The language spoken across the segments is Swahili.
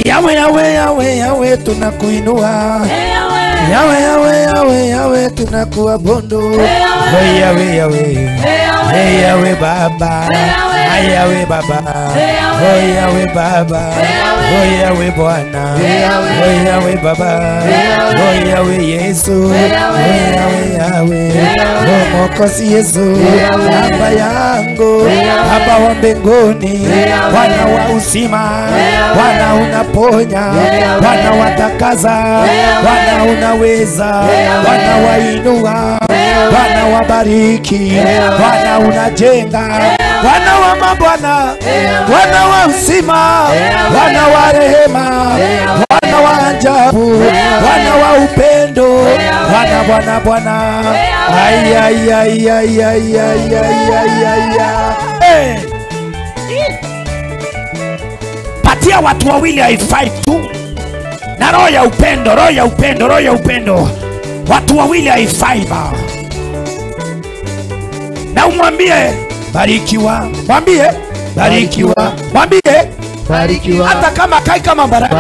Yawe yawe yawe yawe tunakuinua. Yawe yawe yawe yawe tunakuabudu. Yawe yawe yawe Baba, yawe Baba, yawe Baba, yawe Bwana, yawe Baba, yawe Yesu, yawe yawe Mwokozi Yesu, Baba yangu, Baba wa mbinguni, Bwana wa uzima, Bwana unaponya, Bwana watakaza, Bwana unaweza, Bwana wainua, Bwana wabariki, Bwana unajenga, Bwana wa mabwana, Bwana wa uzima, Bwana wa rehema, Bwana wa ajabu, Bwana wa upendo, Bwana Bwana Bwana. Ay ay ay ay ay ay ay ay ay. Patia watu wawili high five tu. Na roho ya upendo, roho ya upendo, roho ya upendo. Watu wawili high five. Na umwambie barikiwa, mwambie barikiwa, mwambie barikiwa. Hata kama kai kama baraka,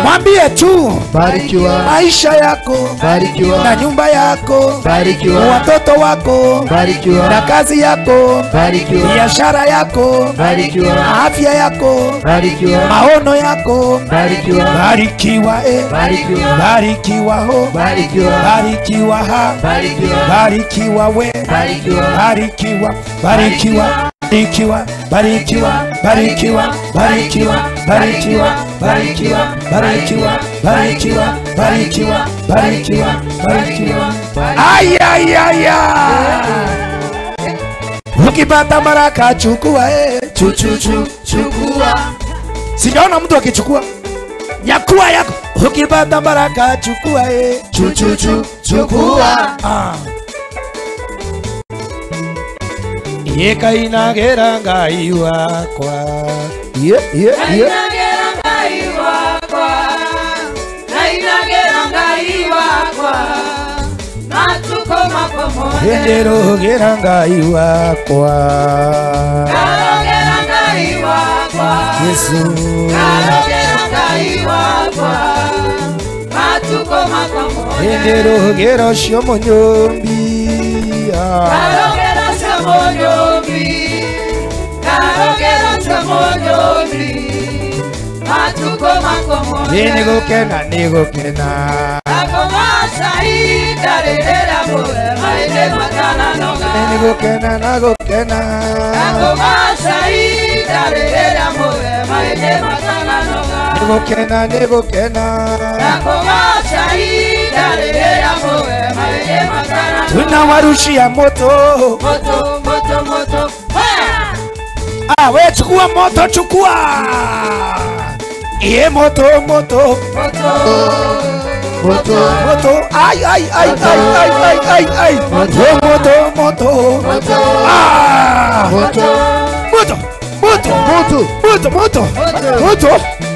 mwambie tu barikiwa. Maisha yako barikiwa, na nyumba yako barikiwa, watoto wako barikiwa, na kazi yako barikiwa, biashara yako barikiwa, afya yako barikiwa, maono yako barikiwa, barikiwa, barikiwa, barikiwa ho, barikiwa, barikiwa ha, barikiwa, barikiwa we, barikiwa, barikiwa, barikiwa, barikiwa, barikiwa, barikiwa, barikiwa, barikiwa, barikiwa, barikiwa, barikiwa, barikiwa, barikiwa, barikiwa. Ay ay ay ay. Ukipata baraka chukua, chu chu chu chukua. Sijaona mtu akichukua. Nyakua yako. Ukipata baraka chukua, chu chu chu chukua. Ah. Yeka inagera ngai wakwa. Ye ye ye. Inagera ngai wakwa. Na inagera ngai wakwa. Matuko makomo. Endero gera ngai wakwa. Karogera ngai wakwa. Yesu. Karogera ngai wakwa. Matuko makomo. Endero gera shomonyombi. Karogera shomonyombi. Karogera shomonyombi. Matuko makomo. Nigokena nigokena. Akomasa itarerera mure maende matana noga. Nigokena nagokena. Akomasa itarerera mure maende matana noga. Nigokena nigokena. Akomasa itarerera mure maende matana noga. Tunawarushia moto. Moto moto moto. Ah, we chukua moto, chukua. Iye moto moto moto moto moto. Ay ay ay ay ay ay ay ay. Moto moto moto moto. Ah, moto moto moto moto moto moto moto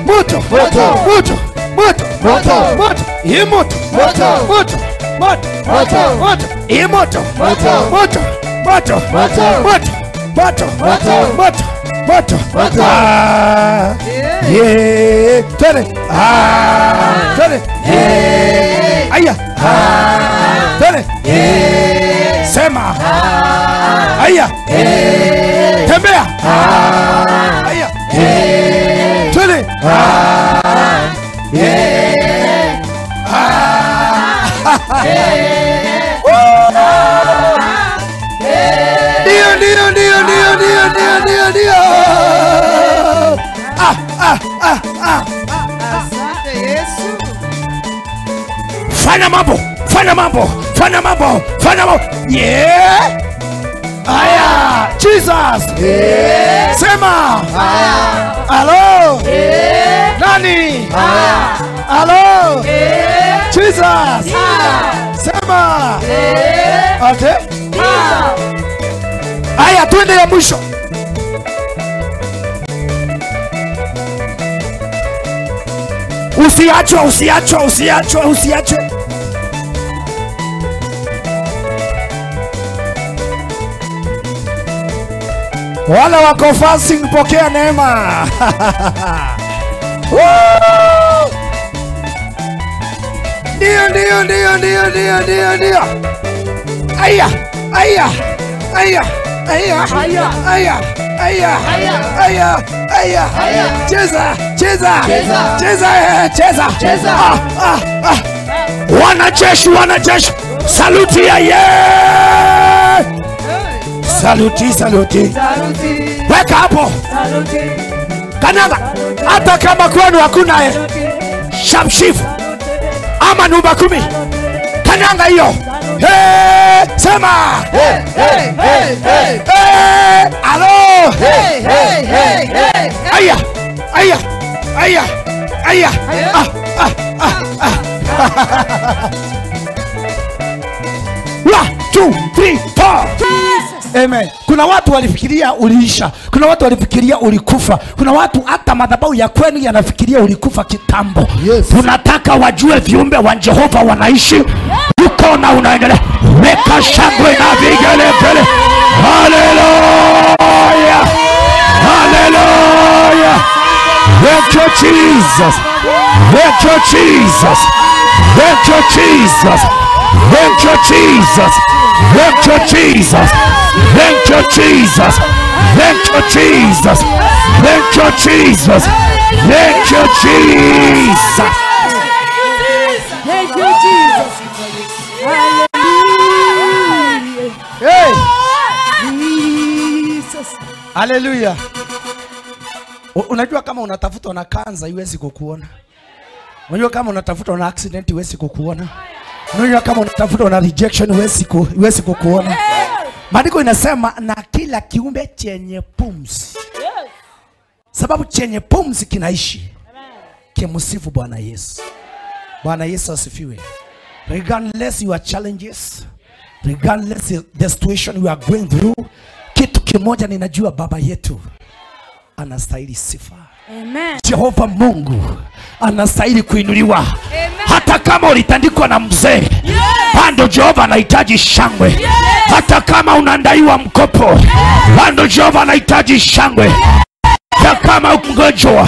moto moto moto moto moto moto. Iye moto moto moto moto moto moto. Iye moto moto moto moto moto moto moto moto moto moto moto. Ah, yeah, twende. Ah, twende. Yeah, aya. Ah, twende. Yeah, sema. Aya. Yeah, tembea. Ah, aya. Yeah, twende. Ah, yeah. Ah, yeah. Ndio ndio ndio ndio ndio ndio ndio. Ah ah ah ah. Asante Yesu. Fanya mambo, fanya mambo, fanya mambo, fanya mambo. Yeah. Aya, Jesus. Yeah. Sema. Aya. Hello. Yeah. Nani? Aya. Hello. Yeah. Jesus. Yeah. Sema. Yeah. Ate? Yeah. Aya, twende ya mwisho. Usiachwe, usiachwe, usiachwe, usiachwe. Wala wako fasting, pokea neema. Ndio, ndio, ndio, ndio, ndio, ndio, ndio. Aya, aya, aya, aya, aya, aya, aya, aya, aya. Cheza, cheza, cheza, cheza, cheza. Ah, ah, ah. Wanajeshi, wanajeshi. Saluti ya ye. Saluti, saluti. Weka hapo. Kananga. Hata kama kwenu hakuna shamshifu ama nyumba kumi, kananga hiyo. Hey, sema. Hey, hey, hey, hey. Hey, alo. Hey, hey, hey, hey. Aya, aya, aya, aya. Ah, ah, ah, ah. 1, 2, 3, 4. Amen. Kuna watu walifikiria uliisha. Kuna watu walifikiria ulikufa. Kuna watu hata madhabahu ya kwenu yanafikiria ulikufa kitambo. Yes. Tunataka wajue viumbe wa Jehova wanaishi. Uko na unaendelea. Weka shangwe na vigelegele. Hallelujah. Hallelujah. Thank you Jesus. Thank you Jesus. Thank you Jesus. Thank you Jesus. Thank you Jesus. Thank you Jesus. Thank you Jesus. Thank you Jesus. Thank you Jesus. Thank you Jesus. Hallelujah. Hey. Jesus. Hallelujah. Unajua kama unatafutwa na kansa iwezi kukuona. Unajua kama unatafutwa na accident iwezi kukuona. Unajua kama unatafutwa na rejection iwezi kukuona. Maandiko inasema na kila kiumbe chenye pumzi. Sababu chenye pumzi kinaishi. Kimsifu Bwana Yesu. Bwana Yesu asifiwe. Regardless your challenges, regardless the situation you are going through, kitu kimoja ninajua, Baba yetu anastahili sifa. Amen. Jehova Mungu anastahili kuinuliwa. Amen. Hata kama ulitandikwa na mzee, bado Jehova anahitaji shangwe. Hata kama unandaiwa mkopo, bado Jehova anahitaji shangwe. Hata kama mgonjwa,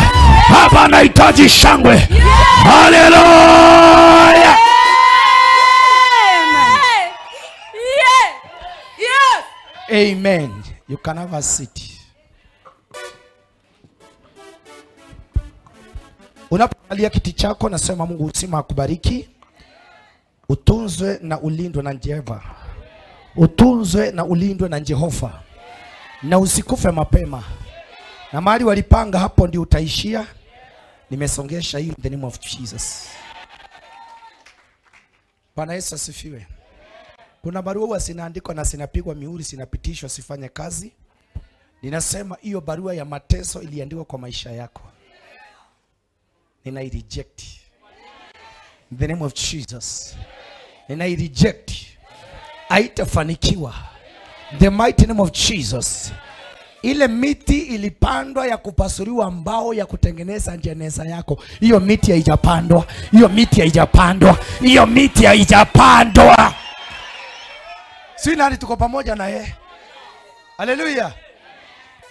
Baba anahitaji shangwe. Hallelujah. Amen. You can have a seat. Unapoangalia kiti chako, nasema Mungu uzima akubariki. Utunzwe na ulindwe na Jehova. Utunzwe na ulindwe na Jehova. Na usikufe mapema. Na mahali walipanga hapo ndio utaishia. Nimesongesha hii in the name of Jesus. Bwana Yesu asifiwe. Kuna barua huwa zinaandikwa na zinapigwa mihuri, zinapitishwa sifanye kazi. Ninasema hiyo barua ya mateso iliandikwa kwa maisha yako, ninai reject. In the name of Jesus. Ninai reject. Haitafanikiwa. The mighty name of Jesus. Ile miti ilipandwa ya kupasuliwa mbao ya kutengeneza jeneza yako, hiyo miti haijapandwa. Hiyo miti haijapandwa. Hiyo miti haijapandwa. Si nani tuko pamoja na yeye? Hallelujah.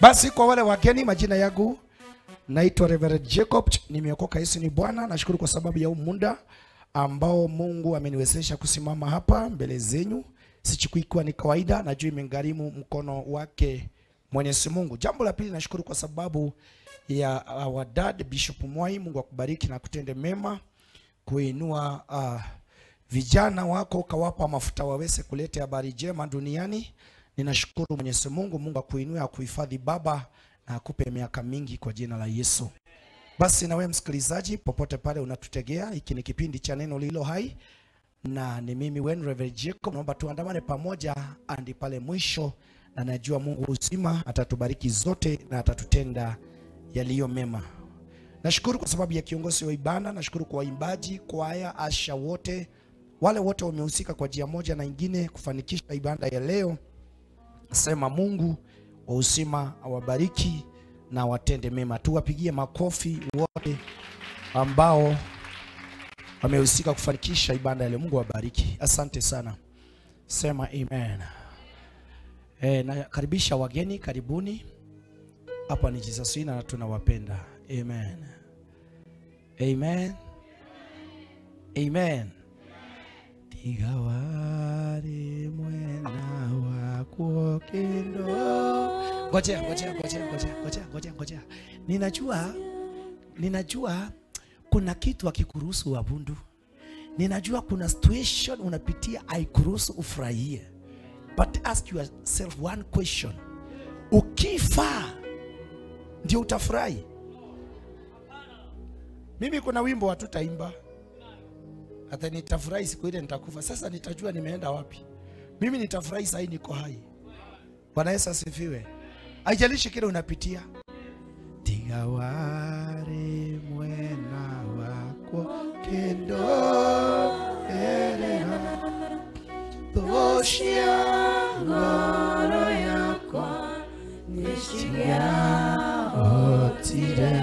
Basi kwa wale wageni, majina yangu naitwa Reverend Jacob, nimeokoka, Yesu ni Bwana. Nashukuru kwa sababu ya huu muda ambao Mungu ameniwezesha kusimama hapa mbele zenyu. Sichukui kuwa ni kawaida, najua imegharimu mkono wake Mwenyezi Mungu. Jambo la pili, nashukuru kwa sababu ya our dad Bishop Mwai. Mungu akubariki na kutende mema, kuinua vijana wako kawapa mafuta waweze kuleta habari njema duniani. Ninashukuru Mwenyezi Mungu. Mungu akuinue, akuhifadhi baba, na akupe miaka mingi kwa jina la Yesu. Basi na wewe msikilizaji, popote pale unatutegea, hiki ni kipindi cha Neno Lililo Hai na ni mimi wenu Reverend Jacob. Naomba tuandamane pamoja hadi pale mwisho, na najua Mungu uzima atatubariki zote na atatutenda yaliyo mema. Nashukuru kwa sababu ya kiongozi wa ibada, nashukuru kwa waimbaji, kwaya, asha wote, wale wote wamehusika kwa njia moja na nyingine kufanikisha ibada ya leo. Sema Mungu wa uzima awabariki na watende mema. Tuwapigie makofi wote ambao wamehusika kufanikisha ibada ya leo. Mungu awabariki. Asante sana. Sema amen. Nakaribisha wageni, karibuni. Hapa ni Jesus na tunawapenda. Amen. Amen. Amen. Tigawari mwena wako kendo. Ngojea, ngojea, ngojea, ngojea, ngojea, ngojea, ngojea. Ninajua kuna kitu hakikuruhusu uabudu. Ninajua kuna situation unapitia haikuruhusu ufurahie. But ask yourself one question. Ukifa ndio utafurahi? Mimi kuna wimbo hatutaimba. Hata nitafurahi siku ile nitakufa. Sasa nitajua nimeenda wapi. Mimi nitafurahi sasa niko hai. Bwana Yesu asifiwe. Haijalishi kile unapitia. Tigawari mwena wako kendo erera toshia ngoro yako nishia otire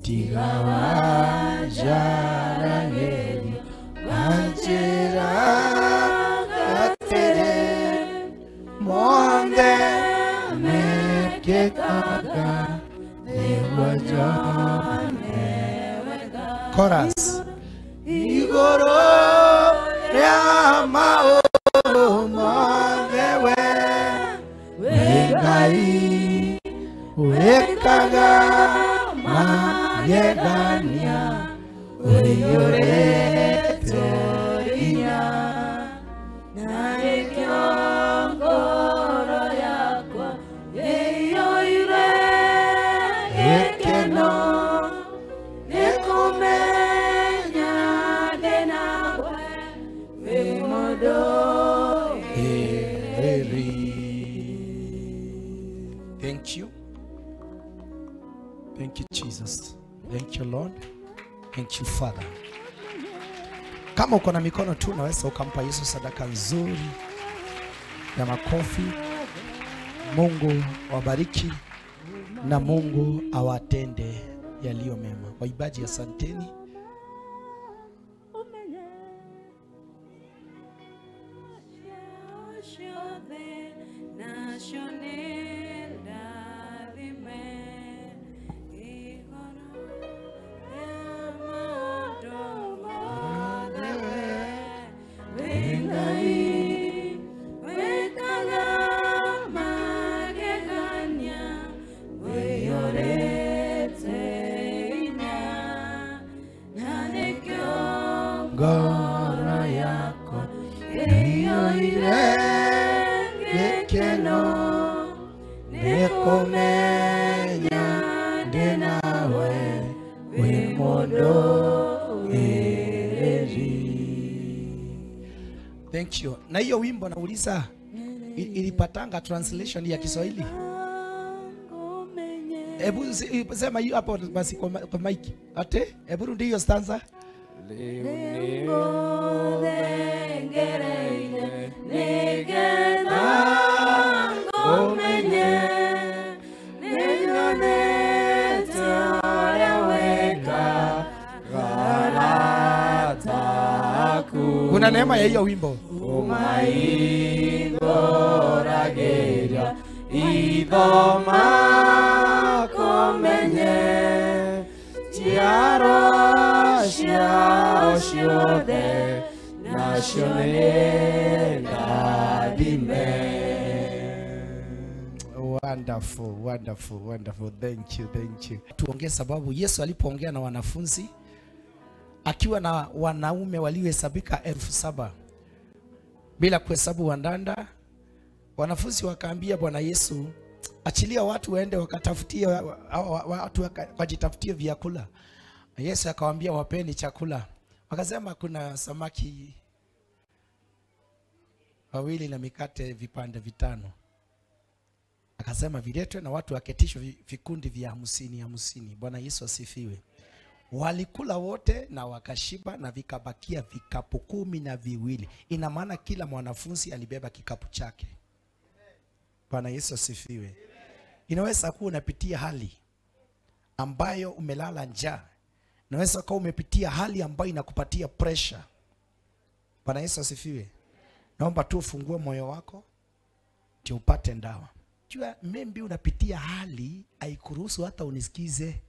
tigawajarageri banjira gatere monde mekekaga Chorus. Igoro ya mao madewe wengai wekaga magegania uyorete inya na ngoro yakwa eyoire ekeno nekumenya denawe memodo eri. Thank you. Thank you, Jesus. Thank you, Lord. Thank you, Father. Kama uko na mikono tu unaweza ukampa Yesu sadaka nzuri ya makofi. Mungu wabariki na Mungu awatende yaliyo mema. Waibaji, asanteni. Ngoro yako eyoire gekeno nekumenya ndinawe wimodo ereri. Thank you. Na hiyo wimbo nauliza ilipatanga translation ya Kiswahili? Hebu sema hiyo hapo basi kwa mic. Ate, hebu rudi hiyo stanza. Kuna neema ya hiyo wimbo. Umaingorageria ithoma kumenye ciaro ciao ciothe nacio nĩ ndathime. Wonderful, wonderful, wonderful. Thank you, thank you. Tuongee sababu Yesu alipoongea na wanafunzi akiwa na wanaume waliohesabika 7,000 bila kuhesabu wandanda, wanafunzi wakaambia Bwana Yesu, achilia watu waende wakatafutie, watu wakajitafutie vyakula. Yesu akawaambia wapeni chakula. Wakasema kuna samaki wawili na mikate vipande 5. Akasema viletwe na watu waketishwe vikundi vya 50 50. Bwana Yesu asifiwe. Walikula wote na wakashiba na vikabakia vikapu 12. Ina maana kila mwanafunzi alibeba kikapu chake. Bwana Yesu asifiwe. Inaweza kuwa unapitia hali ambayo umelala njaa. Inaweza kuwa umepitia hali ambayo inakupatia pressure. Bwana Yesu asifiwe. Naomba tu ufungue moyo wako ndio upate ndawa. Jua maybe unapitia hali haikuruhusu hata unisikize.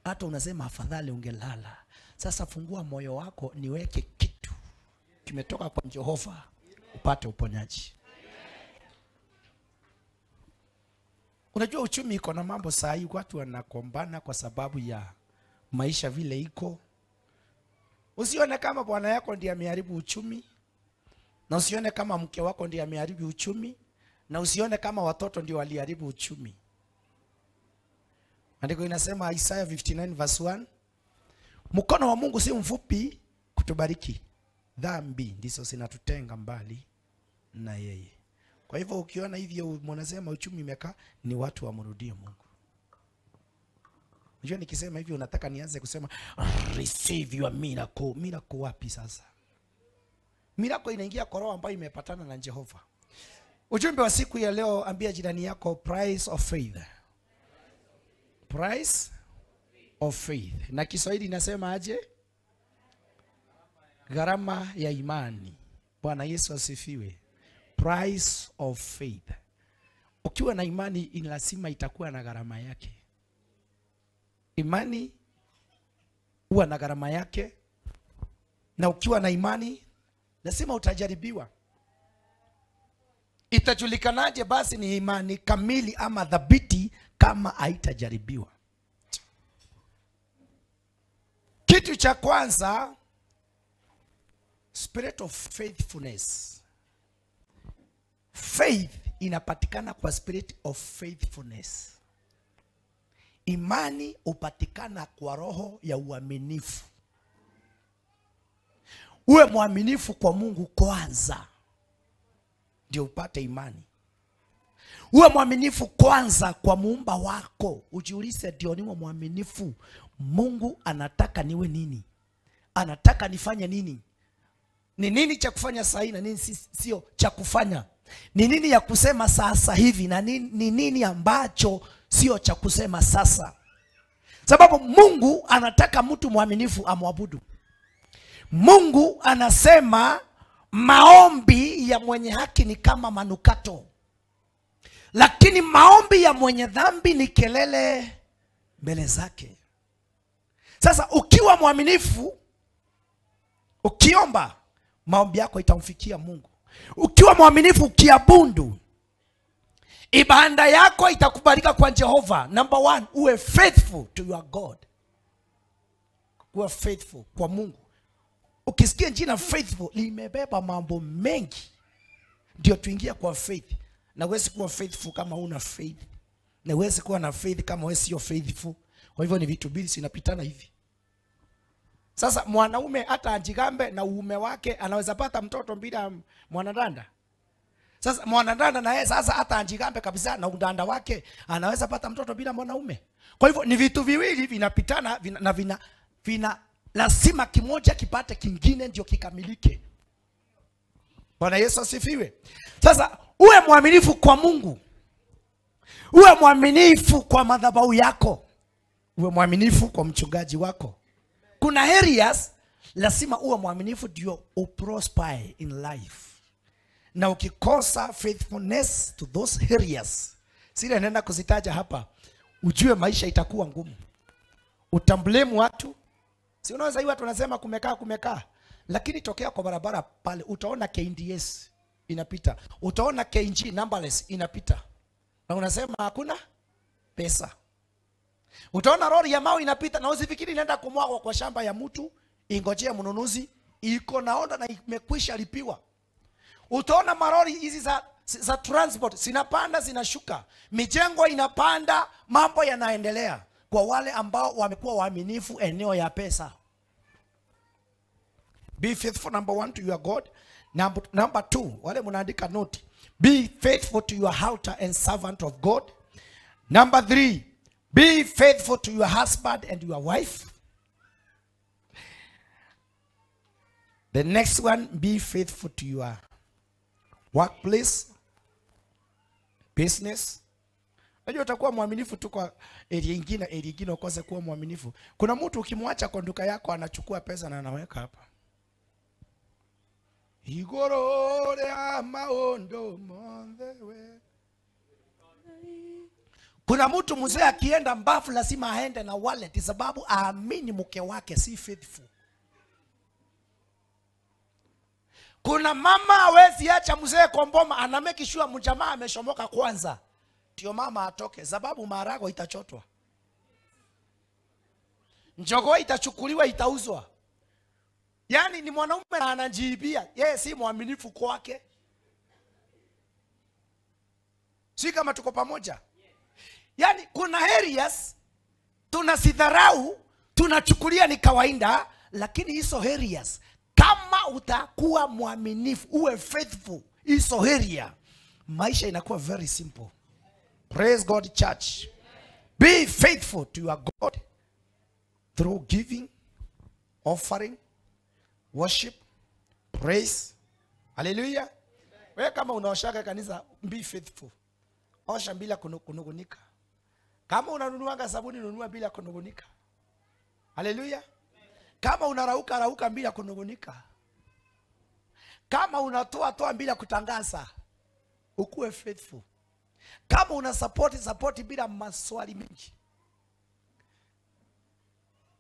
Hata unasema afadhali ungelala. Sasa fungua moyo wako, niweke kitu kimetoka kwa Jehova upate uponyaji. Unajua uchumi iko na mambo saa hii, watu wanakombana kwa sababu ya maisha vile iko. Usione kama bwana yako ndiye ameharibu uchumi, na usione kama mke wako ndiye ameharibu uchumi, na usione kama watoto ndio waliharibu uchumi. Andiko inasema Isaiah 59 verse 1, mkono wa Mungu si mfupi kutubariki, dhambi ndizo zinatutenga mbali na yeye. Kwa hivyo ukiona hivyo mnasema uchumi umekaa, ni watu wamrudie Mungu. Unajua nikisema hivyo unataka nianze kusema receive your miracle. Miracle wapi sasa? Miracle inaingia kwa roho ambayo imepatana na Jehova. Ujumbe wa siku ya leo, ambia jirani yako price of faith. Price of faith. Na Kiswahili inasema aje? Gharama ya imani. Bwana Yesu asifiwe. Price of faith. Ukiwa na imani lazima itakuwa na gharama yake. Imani huwa na gharama yake, na ukiwa na imani lazima utajaribiwa. Itajulikanaje basi ni imani kamili ama dhabiti kama haitajaribiwa? Kitu cha kwanza, spirit of faithfulness. Faith inapatikana kwa spirit of faithfulness. Imani hupatikana kwa roho ya uaminifu. Uwe mwaminifu kwa Mungu kwanza ndio upate imani. Uwe mwaminifu kwanza kwa muumba wako. Ujiulize, ndio niwe mwaminifu, Mungu anataka niwe nini? Anataka nifanye nini? Ni nini cha kufanya sahi na nini sio cha kufanya? Ni nini ya kusema sasa hivi na ni nini ambacho sio cha kusema sasa? Sababu Mungu anataka mtu mwaminifu amwabudu. Mungu anasema maombi ya mwenye haki ni kama manukato, lakini maombi ya mwenye dhambi ni kelele mbele zake. Sasa ukiwa mwaminifu, ukiomba, maombi yako itamfikia Mungu. Ukiwa mwaminifu, ukiabudu, ibada yako itakubalika kwa Jehova. Number one, uwe faithful to your God. Uwe faithful kwa Mungu. Ukisikia jina faithful limebeba mambo mengi. Ndio tuingia kwa faith. Na huwezi kuwa faithful kama huna faith. Na huwezi kuwa na faith kama wewe sio faithful. Kwa hivyo ni vitu mbili zinapitana hivi. Sasa mwanaume hata ajigambe na uume wake anaweza pata mtoto bila mwanadada. Sasa mwanadada na yeye sasa hata ajigambe kabisa na udanda wake anaweza pata mtoto bila mwanaume. Kwa hivyo ni vitu viwili vinapitana na vina lazima kimoja kipate kingine ndio kikamilike. Bwana Yesu asifiwe. Sasa uwe mwaminifu kwa Mungu. Uwe mwaminifu kwa madhabahu yako. Uwe mwaminifu kwa mchungaji wako. Kuna areas lazima uwe mwaminifu ndio uprosper in life. Na ukikosa faithfulness to those areas, sile nenda kuzitaja hapa, ujue maisha itakuwa ngumu. Utamblame watu. Si unaweza hii watu wanasema kumekaa kumekaa, lakini tokea kwa barabara pale utaona KNDS inapita, utaona KNG numberless inapita, na unasema hakuna pesa. Utaona lori ya mawe inapita na usifikiri inaenda kumwagwa kwa shamba ya mtu, ingojea mnunuzi, iko naona na imekwisha lipiwa. Utaona marori hizi za transport zinapanda zinashuka, mijengo inapanda, mambo yanaendelea kwa wale ambao wamekuwa waaminifu eneo ya pesa. Be faithful, number one, to your God. Number two, wale mnaandika note, be faithful to your altar and servant of God. Number three, be faithful to your husband and your wife. The next one, be faithful to your workplace, business. Unajua utakuwa mwaminifu tu kwa area nyingine, area nyingine ukose kuwa mwaminifu. Kuna mtu ukimwacha kwa duka yako anachukua pesa na anaweka hapa. Igorore amaondo mondewe. Kuna mtu mzee akienda mbafu lazima aende na wallet sababu aamini mke wake si faithful. Kuna mama hawezi acha mzee kwa mboma, ana make sure mjamaa ameshomoka kwanza ndio mama atoke, sababu maharago itachotwa, njogoo itachukuliwa, itauzwa. Yaani ni mwanaume na anajiibia, yeye si mwaminifu kwake. Si kama tuko pamoja? Yaani kuna areas tunasidharau, tunachukulia ni kawaida, lakini hizo areas kama utakuwa mwaminifu, uwe faithful, hizo area maisha inakuwa very simple. Praise God church. Be faithful to your God through giving, offering, worship, praise. Hallelujah. Wewe kama unaoshaka kanisa, be faithful. Osha bila kunugunika. Kama unanunuanga sabuni, nunua bila kunugunika. Hallelujah. Kama unarauka, rauka bila kunugunika. Kama unatoa, toa bila kutangaza. Ukuwe faithful. Kama una support, support bila maswali mengi.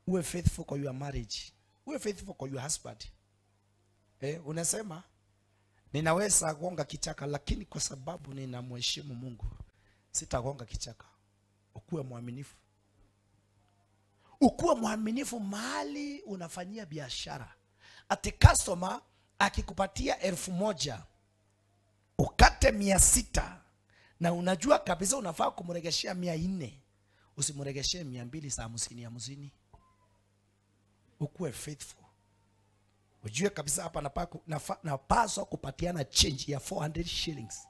Uwe faithful kwa your marriage. Uwe faithful kwa your husband. Unasema ninaweza gonga kichaka, lakini kwa sababu ninamheshimu Mungu sitagonga kichaka. Ukuwe mwaminifu. Ukuwe mwaminifu mahali unafanyia biashara. Ati customer akikupatia 1000 ukate 600 na unajua kabisa unafaa kumregeshea 400, usimregeshee 200 saa 50. Ukuwe faithful. Ujue kabisa hapa napaswa kupatiana change ya 400 shillings.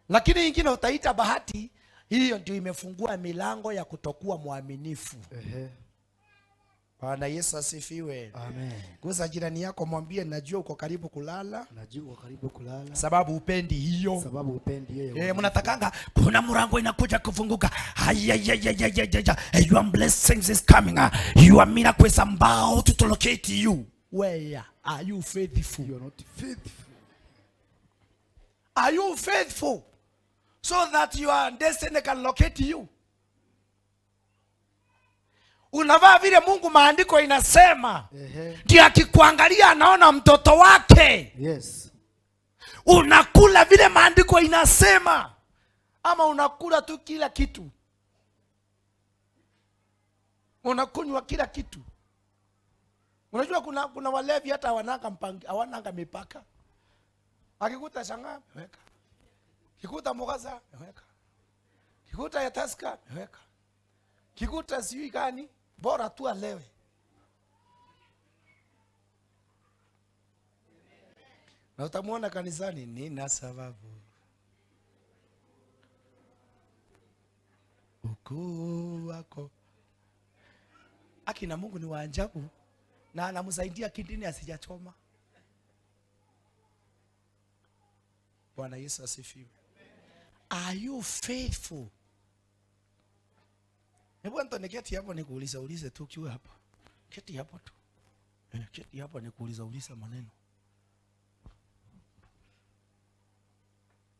Lakini ingine utaita bahati, hiyo ndio imefungua milango ya kutokuwa mwaminifu. Bwana Yesu asifiwe. Amen. Gusa jirani yako mwambie najua uko karibu kulala. Najua uko karibu kulala. Sababu upendi hiyo. Sababu upendi hiyo. Mnatakanga kuna mlango inakuja kufunguka. Ayayayayayaya. Your blessings is coming. Your miracle is about to locate you. Where are you faithful? You are not faithful. Are you faithful so that your destiny can locate you? Unavaa vile Mungu maandiko inasema. Ndiye akikuangalia anaona mtoto wake. Yes. Unakula vile maandiko inasema, ama unakula tu kila kitu? Unakunywa kila kitu. Unajua kuna walevi hata hawananga mipaka. Akikuta shanga weka. Kikuta mugaza weka. Kikuta ya Tusker weka. Kikuta sijui gani, bora tu alewe. Na utamuona kanisani, nina sababu ukuu wako. Akina Mungu ni wa ajabu na anamsaidia kidini asijachoma. Bwana Yesu asifiwe. Are you faithful? Hebu Anthony, keti hapo nikuulize ulize tu kiwe hapa. Keti hapo tu. Keti hapo nikuulize ulize maneno.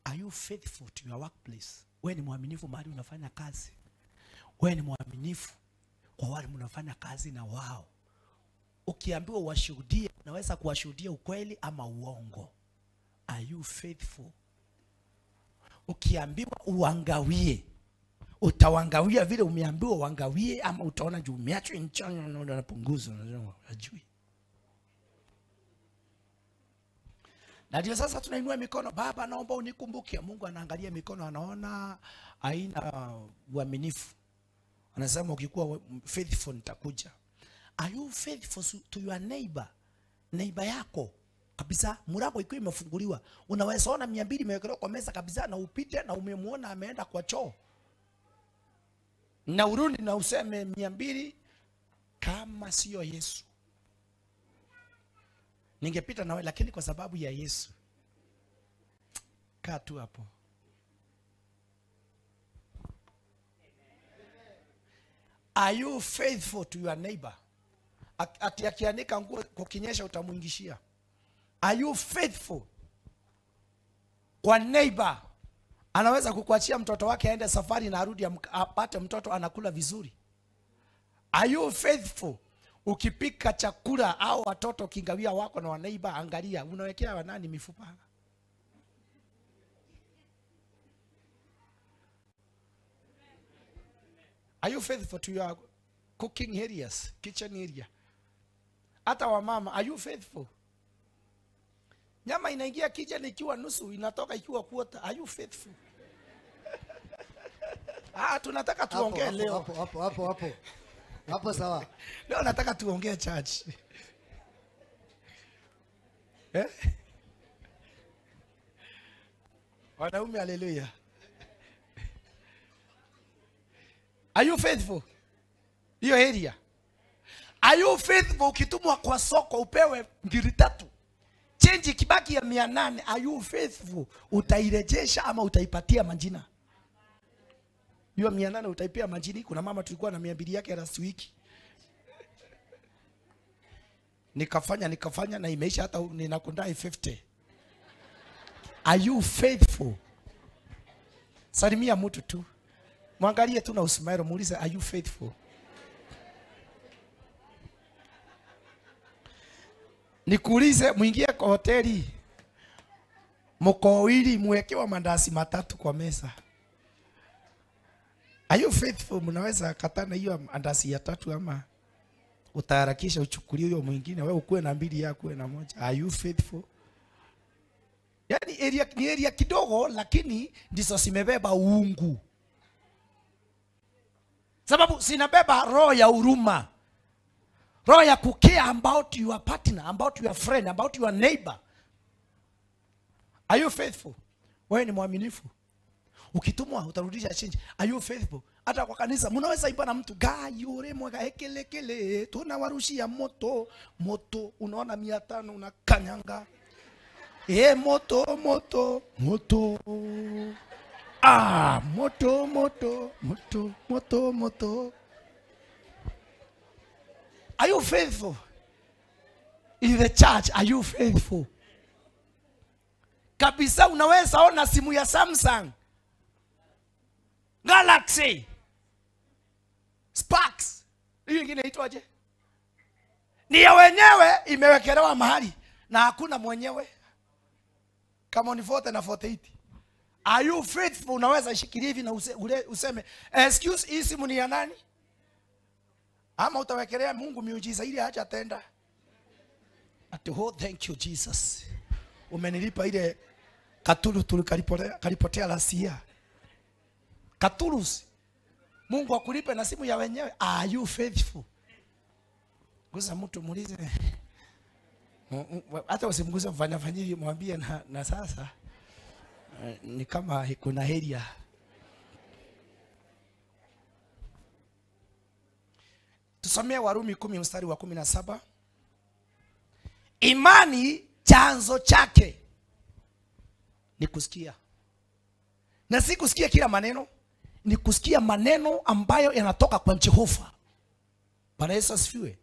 Are you faithful to your workplace? Wewe ni mwaminifu mahali unafanya kazi. Wewe ni mwaminifu kwa wale mnafanya kazi na wao. Ukiambiwa washuhudie, unaweza kuwashuhudia ukweli ama uongo. Are you faithful? Ukiambiwa uangawie, utawangawia vile umeambiwa uangawie, ama utaona juu umeachwa nchani na unapunguza, unajui. Na ndio sasa tunainua mikono, Baba naomba unikumbuke. Mungu anaangalia mikono, anaona haina uaminifu. Anasema ukikuwa faithful nitakuja. Are you faithful to your neighbor? Neighbor yako kabisa, mlango ikiwa imefunguliwa, unaweza ona 200 imewekelewa kwa meza kabisa, na upite na umemuona ameenda kwa choo, na urudi na useme 200, kama sio Yesu ningepita nawe, lakini kwa sababu ya Yesu kaa tu hapo. Are you faithful to your neighbor? Ati akianika nguo kukinyesha utamuingishia. Are you faithful kwa neighbor? Anaweza kukuachia mtoto wake aende safari na arudi apate mtoto anakula vizuri. Are you faithful? Ukipika chakula au watoto kingawia wako na wanaiba, angalia unawekea wanani mifupa. Are you faithful to your cooking areas, kitchen area? Hata wamama, are you faithful? Nyama inaingia kitchen ikiwa nusu, inatoka ikiwa quarter. Are you faithful? Tunataka tuongee leo. Hapo. Hapo sawa. Leo nataka tuongee church. Eh? Wanaume, haleluya. Are you faithful? Hiyo area. Are you faithful? Ukitumwa kwa soko upewe 3. Change kibaki ya 800. Are you faithful? Utairejesha ama utaipatia majina? Hiyo 800 utaipia majini. Kuna mama tulikuwa na 200 yake last week. Nikafanya na imeisha, hata ninakundai 50. Are you faithful? Salimia mtu tu. Mwangalie tu na usmile, muulize are you faithful? Nikuulize, muingie kwa hoteli mko wawili, muwekewa mandazi 3 kwa meza. Are you faithful? Mnaweza katana hiyo mandazi ya 3 ama utaharakisha uchukulie hiyo mwingine, wewe ukuwe na 2 yako uwe na 1. Are you faithful? Yaani area ni area kidogo, lakini ndizo simebeba uungu. Sababu sinabeba roho ya huruma. Roho ya kucare about your partner, about your friend, about your neighbor. Are you faithful? Wewe ni mwaminifu. Ukitumwa utarudisha change. Are you faithful? Hata kwa kanisa mnaweza imba na mtu gayure mwaka ekelekele tunawarushia moto moto, unaona 500 unakanyanga. Moto moto moto. Moto moto moto moto moto. Are you faithful? In the church, are you faithful? Kabisa unaweza ona simu ya Samsung, Galaxy, Sparks, hiyo nyingine inaitwaje? Ni ya wenyewe, imewekelewa mahali na hakuna mwenyewe. Kama ni 40 na 48. Are you faithful? Unaweza shikilia hivi na useme excuse, hii simu ni ya nani? Ama utawekelea Mungu miujiza ile hajatenda. Ati oh, thank you Jesus. Umenilipa ile katulu kalipotea last year. Katulus. Mungu akulipe na simu ya wenyewe. Are you faithful? Gusa mtu muulize. Hata usimguse, mfanya fanyili, mwambie na sasa ni kama kuna heria. Tusomee Warumi 10 mstari wa 17. Imani chanzo chake ni kusikia. Na si kusikia kila maneno, ni kusikia maneno ambayo yanatoka kwa Jehova. Bwana Yesu asifiwe.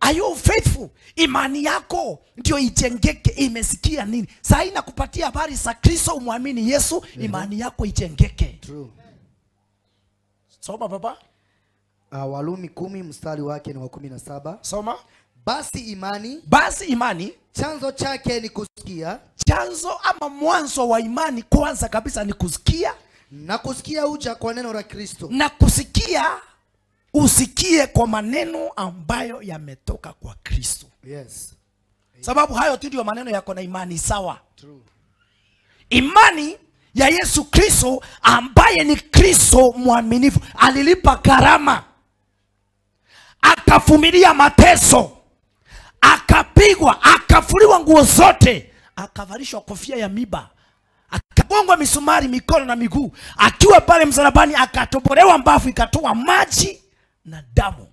Are you faithful? Imani yako ndio ijengeke. Imesikia nini? Saa hii nakupatia habari za Kristo, umwamini Yesu, imani yako ijengeke. True. Soma baba. Warumi 10 mstari wake ni wa 17. Soma. Basi imani chanzo chake ni kusikia. Chanzo ama mwanzo wa imani kwanza kabisa ni kusikia. Na kusikia uja kwa neno la Kristo. Na kusikia, usikie kwa maneno ambayo yametoka kwa Kristo. Yes. Sababu hayo tu ndio maneno yako na imani sawa. True. Imani ya Yesu Kristo ambaye ni Kristo mwaminifu, alilipa gharama, akavumilia mateso, akapigwa, akafuliwa nguo zote, akavalishwa kofia ya miba, akagongwa misumari mikono na miguu, akiwa pale msalabani akatobolewa mbavu ikatoa maji na damu,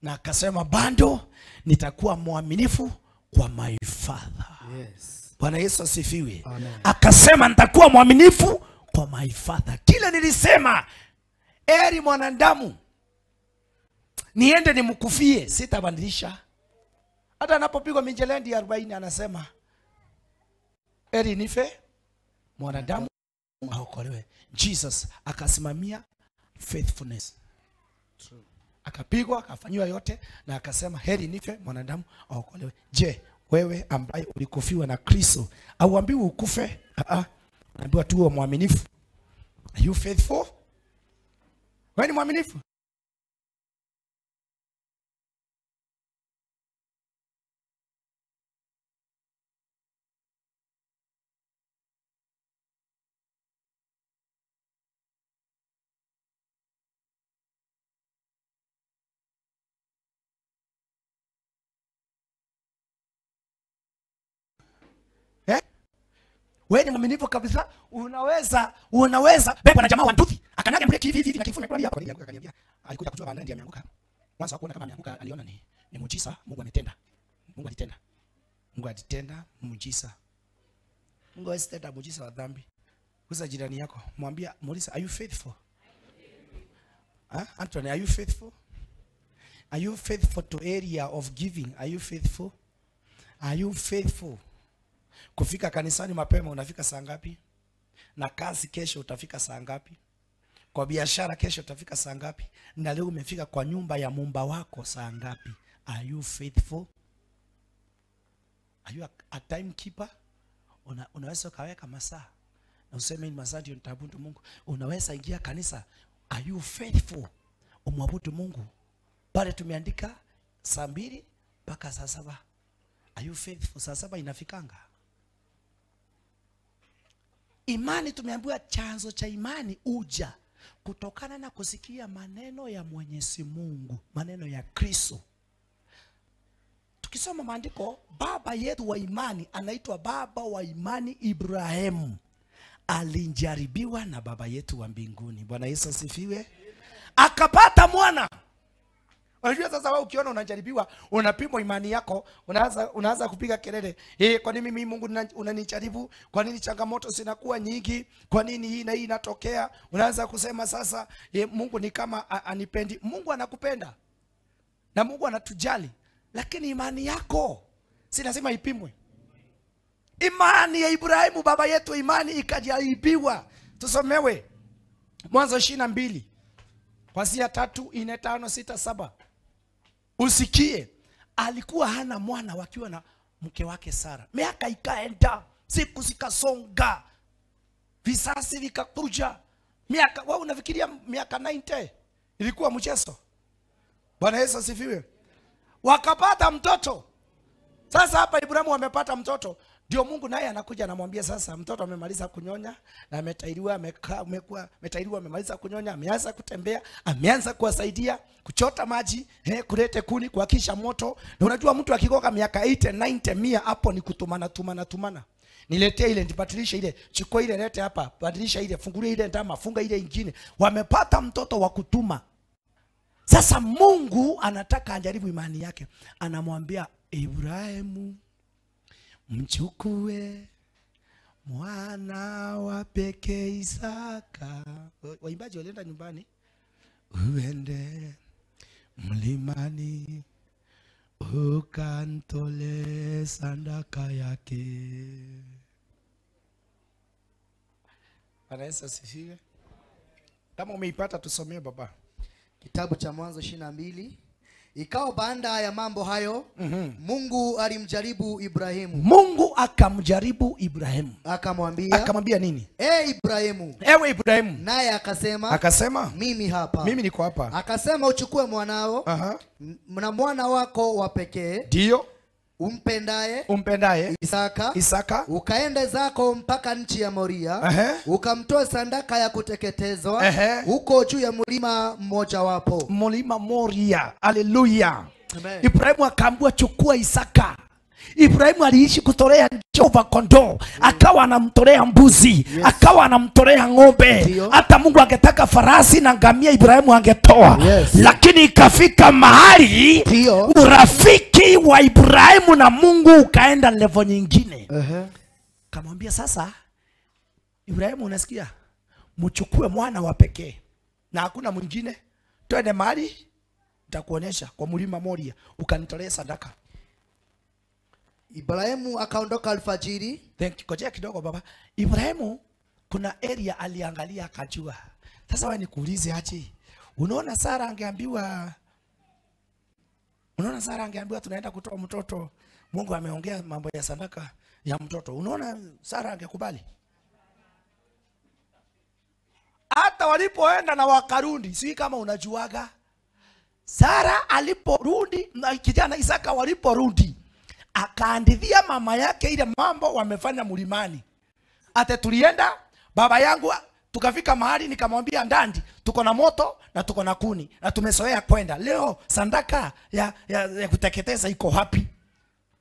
na akasema bado nitakuwa mwaminifu kwa my Father. Yes. Bwana Yesu asifiwe. Amen. Akasema nitakuwa mwaminifu kwa my Father. Kile nilisema, eri mwanadamu niende nimkufie, sitabadilisha. Hata anapopigwa minjelendi 40 anasema eri nife mwanadamu. aokolewe. Jesus akasimamia faithfulness. True. Akapigwa, akafanyiwa yote na akasema heri nife mwanadamu aokolewe. Je, wewe ambaye ulikufiwa na Kristo, auambiwi ukufe? Unaambiwa tu uwe mwaminifu. Are you faithful? Wewe ni mwaminifu? Wewe ni mwaminifu kabisa, unaweza beba na jamaa wa nduthi. Akanyaga breki hivi hivi na kifume kwa hapo. Akaniambia alikuja kujua baadaye ndiye ameanguka. Mwanzo hakuona kama ameanguka, aliona ni muujiza Mungu ametenda. Mungu alitenda. Mungu alitenda muujiza. Mungu asitenda muujiza wa dhambi. Uza jirani yako, mwambie, muulize, are you faithful? Anthony, are you faithful? Are you faithful to area of giving? Are you faithful? Are you faithful? Kufika kanisani mapema unafika saa ngapi? Na kazi kesho utafika saa ngapi? Kwa biashara kesho utafika saa ngapi? Na leo umefika kwa nyumba ya muumba wako saa ngapi? Are you faithful? Are you a timekeeper? Unaweza ukaweka masaa na useme ni masaa ndio nitaabudu Mungu. Unaweza ingia kanisa. Are you faithful? Umwabudu Mungu. Pale tumeandika saa 2 mpaka saa 7. Are you faithful? Saa 7 inafikanga. Imani tumeambiwa chanzo cha imani uja kutokana na kusikia maneno ya Mwenyezi Mungu, maneno ya Kristo. Tukisoma maandiko, baba yetu wa imani anaitwa baba wa imani Ibrahimu. Alijaribiwa na baba yetu wa mbinguni. Bwana Yesu asifiwe. Akapata mwana. Unajua sasa wewe ukiona unajaribiwa, unapimwa imani yako, unaanza kupiga kelele. Kwa nini mimi Mungu unanijaribu? Kwa nini changamoto zinakuwa nyingi? Kwa nini hii na hii inatokea? Unaanza kusema sasa, Mungu ni kama anipendi. Mungu anakupenda. Na Mungu anatujali. Lakini imani yako si lazima ipimwe. Imani ya Ibrahimu baba yetu, imani ikajaribiwa. Tusomewe Mwanzo 22 kuanzia 3, 4, 5, 6, 7. Usikie, alikuwa hana mwana wakiwa na mke wake Sara. Miaka ikaenda, siku zikasonga, visasi vikakuja. Miaka, wewe unafikiria miaka 90 ilikuwa mchezo? Bwana Yesu asifiwe. Wakapata mtoto. Sasa hapa Ibrahimu amepata mtoto. Ndio Mungu naye anakuja anamwambia sasa mtoto amemaliza kunyonya na ametairiwa, ametairiwa, amemaliza kunyonya, ameanza kutembea, ameanza kuwasaidia kuchota maji, kulete kuni, kuhakisha moto. Na unajua mtu akikoka miaka 80, 90, 100 hapo ni kutumana tumana tumana. Niletee ile, nibadilishe ile, chukua ile, lete hapa, badilisha ile, fungulia ile ndama, funga ile ingine. Wamepata mtoto wa kutuma. Sasa Mungu anataka ajaribu imani yake. Anamwambia Ibrahimu, mchukue mwana wa pekee Isaka. Waimbaji walienda nyumbani. Uende mlimani ukantole sadaka yake. Bwana Yesu asifiwe. Kama umeipata tusomee baba. Kitabu cha Mwanzo 22. Ikawa baada ya mambo hayo, Mungu alimjaribu Ibrahimu. Mungu akamjaribu Ibrahimu. Akamwambia nini? Ibrahimu. Ewe Ibrahimu. Naye akasema, mimi hapa. Mimi niko hapa. Akasema uchukue mwanao, na mwana wako wa pekee, ndio umpendaye Isaka, ukaende zako mpaka nchi ya Moria, ukamtoa sadaka ya kuteketezwa huko juu ya mlima mmoja wapo, mlima Moria. Haleluya. Ibrahimu akaambiwa chukua Isaka. Ibrahimu aliishi kutolea Jehova kondoo, akawa anamtolea mbuzi, akawa anamtolea ng'ombe. Hata Mungu angetaka farasi na ngamia Ibrahimu angetoa. Lakini ikafika mahali urafiki wa Ibrahimu na Mungu ukaenda level nyingine. Kamwambia sasa Ibrahimu, unasikia? Mchukue mwana wa pekee na hakuna mwingine, twende mahali nitakuonyesha kwa mlima Moria, ukanitolea sadaka. Ibrahimu akaondoka alfajiri. Thank you. Kojea kidogo baba. Ibrahimu Kuna area aliangalia akajua. Sasa wewe nikuulize aje? Unaona Sara angeambiwa, unaona Sara angeambiwa tunaenda kutoa mtoto, Mungu ameongea mambo ya sadaka ya mtoto. Unaona Sara angekubali? Hata walipoenda na wakarundi, si kama unajuaga. Sara aliporudi na kijana Isaka waliporudi, akaandithia mama yake ile mambo wamefanya mlimani. Ate tulienda baba yangu tukafika mahali nikamwambia Ndandi, tuko na moto na tuko na kuni na tumezoea kwenda. Leo sadaka ya kuteketeza iko wapi?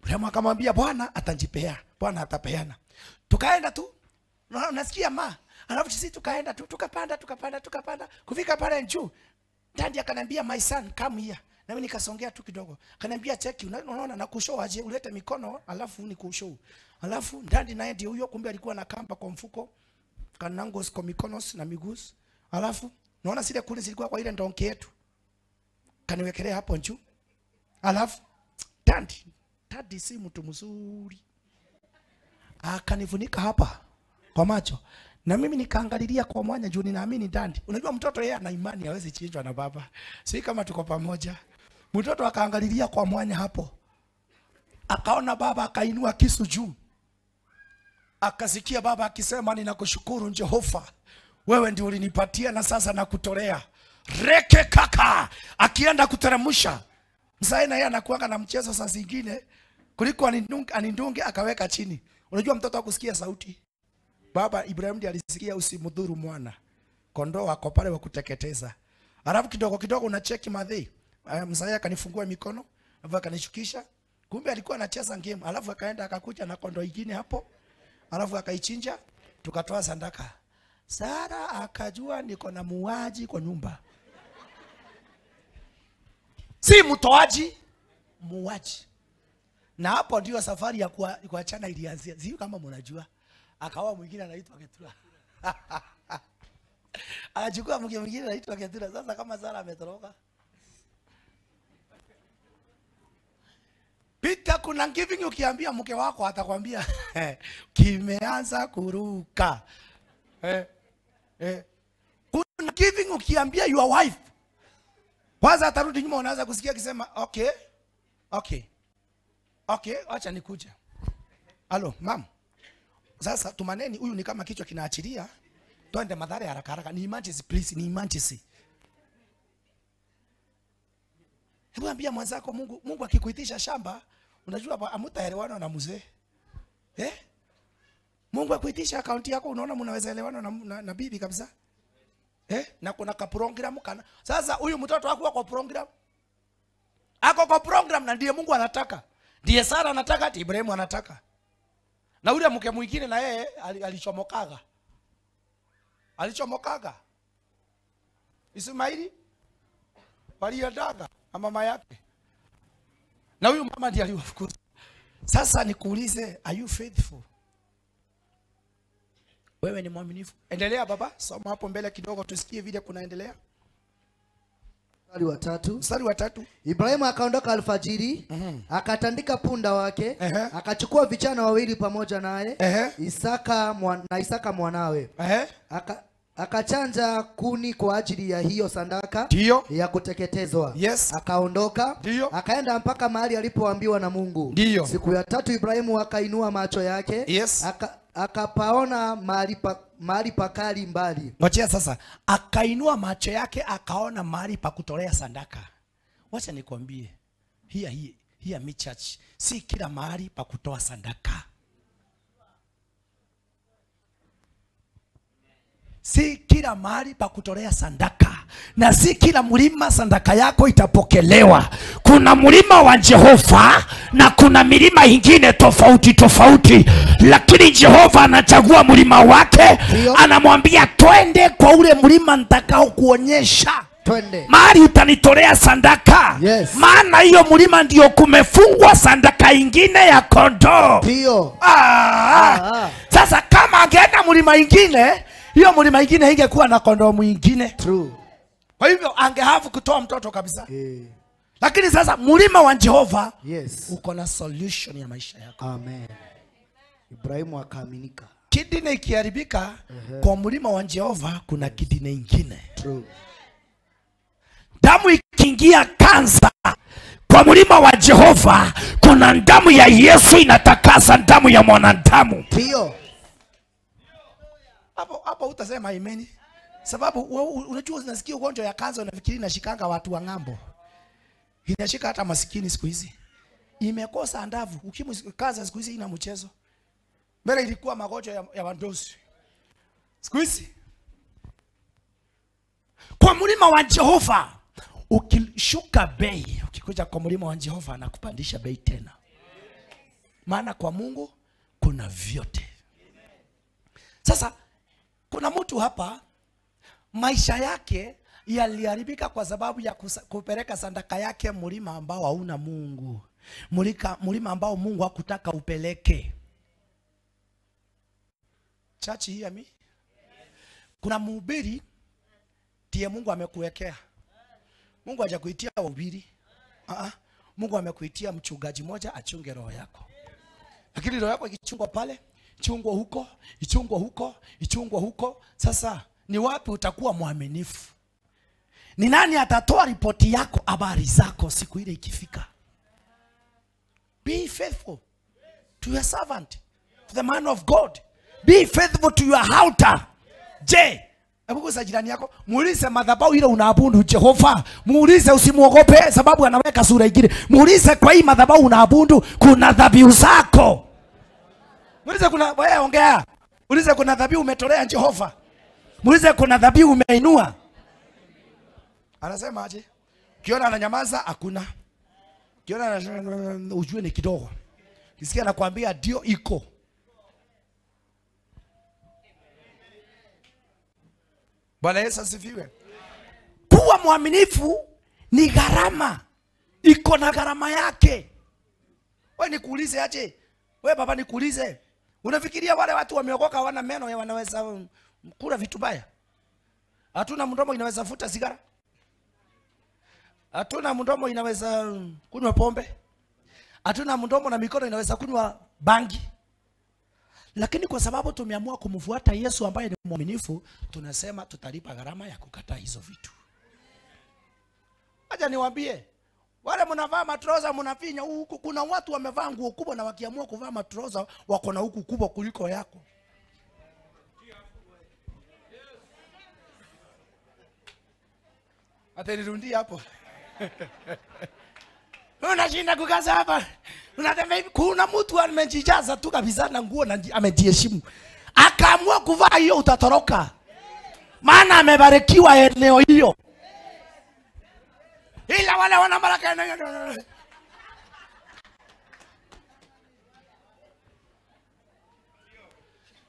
Ibrahimu akamwambia Bwana atanjipea, Bwana atapeana. Tukaenda tu. Nasikia ma. Alafu sisi tukaenda tu, tukapanda tukapanda tukapanda. Kufika pale juu, Ndandi akaniambia my son come here. Na mimi nikasongea tu kidogo. Akaniambia cheki, unaona nakushow aje, ulete mikono alafu nikushow. Alafu Ndandi naye ndio huyo, kumbe alikuwa na kamba kwa mfuko. Kanangos kwa mikono na miguu. Alafu naona zile kuni zilikuwa kwa ile ndonki yetu. Kaniwekelea hapo juu. Alafu Ndandi si mtu mzuri. Akanifunika hapa kwa macho. Na mimi nikaangalilia kwa mwanya juu ninaamini Ndandi. Unajua mtoto yeye ana imani, hawezi chinjwa na baba. Si kama tuko pamoja. Mtoto akaangalilia kwa mwanya hapo. Akaona baba akainua kisu juu. Akasikia baba akisema ninakushukuru Jehova. Wewe ndio ulinipatia na sasa nakutolea. Reke kaka. Akienda kuteremsha. Mzee na yeye anakuanga na mchezo saa zingine kuliko anindunge akaweka chini. Unajua mtoto hakusikia sauti. Baba Ibrahim ndiye alisikia usimdhuru mwana. Kondoo wako pale wa kuteketeza. Alafu kidogo kidogo unacheki madhi. Mzee akanifungua mikono, alafu akanishukisha. Kumbe alikuwa anacheza game. Alafu akaenda akakuja na kondoo nyingine hapo. Alafu akaichinja, tukatoa sadaka. Sara akajua niko na muuaji kwa nyumba. Si mtoaji, muuaji. Na hapo ndio safari ya kuachana ilianzia. Sio kama mnajua. Akawa mwingine anaitwa Ketura. Anachukua mke mwingine anaitwa Ketura. Sasa kama Sara ametoroka. Peter, kuna giving ukiambia mke wako atakwambia kimeanza kuruka. Kuna giving ukiambia your wife. Kwanza atarudi nyuma, unaanza kusikia akisema okay. Okay. Okay, acha nikuje. Halo, mam. Sasa tumaneni huyu ni kama kichwa kinaachilia. Twende Mathare haraka haraka. Ni emergency please, ni emergency. Hebu ambia mwenzako Mungu akikuitisha shamba, unajua hamtaelewana na mzee. Eh? Mungu akuitisha akaunti yako, unaona mnaweza elewana na bibi kabisa. Eh? Na kuna ka program kana. Sasa huyu mtoto hakuwa kwa program. Ako kwa program na ndiye Mungu anataka. Ndiye Sara anataka, ndiye Ibrahimu anataka. Na yule mke mwingine na yeye alichomokaga. Alichomokaga. Ismaili waliadaga na mama yake. Na huyu mama ndiye aliwafukuza. Sasa nikuulize, are you faithful? Wewe ni mwaminifu? Endelea baba, soma hapo mbele kidogo tusikie vile kunaendelea. Mstari wa 3. Mstari wa 3. Ibrahimu akaondoka alfajiri, akatandika punda wake, akachukua vijana wawili pamoja naye, Isaka na Isaka mwanawe. Akachanja kuni kwa ajili ya hiyo sadaka ya kuteketezwa. Yes. Akaondoka, akaenda mpaka mahali alipoambiwa na Mungu. Dio. Siku ya 3 Ibrahimu akainua macho yake. Yes. Akapaona mahali pakali mbali. Ngoja sasa, akainua macho yake akaona mahali pa kutolea sadaka. Wacha nikwambie, here mi church, si kila mahali pa kutoa sadaka. Si kila mahali pa kutolea sadaka. Na si kila mlima sadaka yako itapokelewa. Kuna mlima wa Jehova na kuna milima ingine tofauti tofauti. Lakini Jehova anachagua mlima wake. Anamwambia twende kwa ule mlima nitakao kuonyesha. Twende. Mahali utanitolea sadaka. Yes. Maana hiyo mlima ndio kumefungwa sadaka ingine ya kondoo. Ndio. Sasa kama angeenda mlima ingine, hiyo mlima ingine ingekuwa na kondoo mwingine. True. Kwa hivyo angehavu kutoa mtoto kabisa. Lakini sasa mlima wa Jehova, yes, uko na solution ya maisha yako. Amen. Ibrahimu akaaminika. Kidney ikiharibika, kwa mlima wa Jehova kuna kidney ingine. True. Damu ikiingia kansa, kwa mlima wa Jehova kuna damu ya Yesu inatakasa damu ya mwanadamu. Ndio. Hapo hapo utasema amen. Sababu unajua unasikia ugonjwa ya kansa unafikiri inashikanga watu wa ng'ambo. Inashika hata masikini siku hizi. Imekosa ndavu. Ukimwi kansa siku hizi ina mchezo. Mbele ilikuwa magonjwa ya wandosi. Siku hizi kwa mlima wa Jehova ukishuka bei, ukikuja kwa mlima wa Jehova anakupandisha bei tena. Maana kwa Mungu kuna vyote. Sasa kuna mtu hapa maisha yake yaliharibika kwa sababu ya kupeleka sadaka yake mlima ambao hauna Mungu. Mlima ambao Mungu hakutaka upeleke. Church hear me? Kuna mhubiri ndiye Mungu amekuwekea. Mungu hajakuitia wahubiri. Mungu amekuitia mchungaji moja achunge roho yako. Lakini roho yako ikichungwa pale, chungwa huko, ichungwa huko, ichungwa huko. Sasa ni wapi utakuwa mwaminifu? Ni nani atatoa ripoti yako, habari zako siku ile ikifika? Be faithful to your servant, to the man of God. Be faithful to your altar. Je, hebu gusa jirani yako, muulize madhabahu ile unaabudu Jehova. Muulize, usimuogope sababu anaweka sura ingine. Muulize kwa hii madhabahu unaabudu kuna dhabihu zako. Muulize kuna, wewe ongea. Muulize kuna dhabihu umetolea Jehova. Muulize kuna dhabihu umeinua. Anasema aje? Ukiona ananyamaza hakuna. Ukiona ujue ni kidogo. Kisikia anakuambia ndio iko. Bwana Yesu asifiwe. Kuwa mwaminifu ni gharama. Iko na gharama yake. Wewe nikuulize aje? Wewe baba nikuulize. Unafikiria wale watu wameokoka hawana meno ya wanaweza kula vitu baya? Hatuna mdomo inaweza futa sigara? Hatuna mdomo inaweza kunywa pombe? Hatuna mdomo na mikono inaweza kunywa bangi? Lakini kwa sababu tumeamua kumfuata Yesu ambaye ni mwaminifu, tunasema tutalipa gharama ya kukataa hizo vitu. Acha niwaambie, wale mnavaa matroza mnafinya huku, kuna watu wamevaa nguo kubwa na wakiamua kuvaa matroza wako na huku kubwa kuliko yako. Hata nirudie hapo. Unashinda kukaza hapa. Unatembea hivi. Kuna mtu amejijaza tu kabisa na nguo na amejiheshimu. Akaamua kuvaa hiyo utatoroka. Maana amebarikiwa eneo hiyo. Ila wale wana baraka.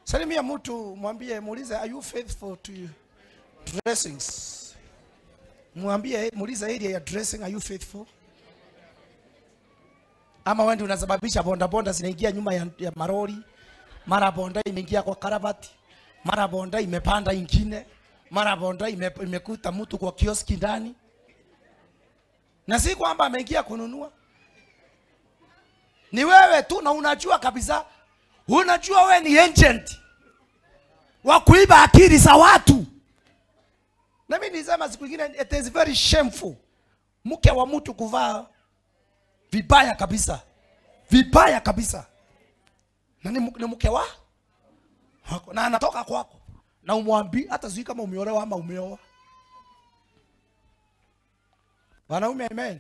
Salimia mtu mwambie, muulize, are you faithful to your dressings? Mwambie, muulize area ya dressing, are you faithful? Ama wewe ndio unasababisha bonda bonda zinaingia nyuma ya marori. Mara bonda imeingia kwa karabati. Mara bonda imepanda ingine. Mara bonda imekuta mtu kwa kioski ndani. Na si kwamba ameingia kununua. Ni wewe tu na unajua kabisa. Unajua wewe ni agent wa kuiba akili za watu. Na mimi nisema siku nyingine, it is very shameful. Mke wa mtu kuvaa vibaya kabisa. Vibaya kabisa. Na ni mke wa wako. Na anatoka kwako. Na umwambi hata sijui kama umeolewa ama umeoa. Wanaume, amen.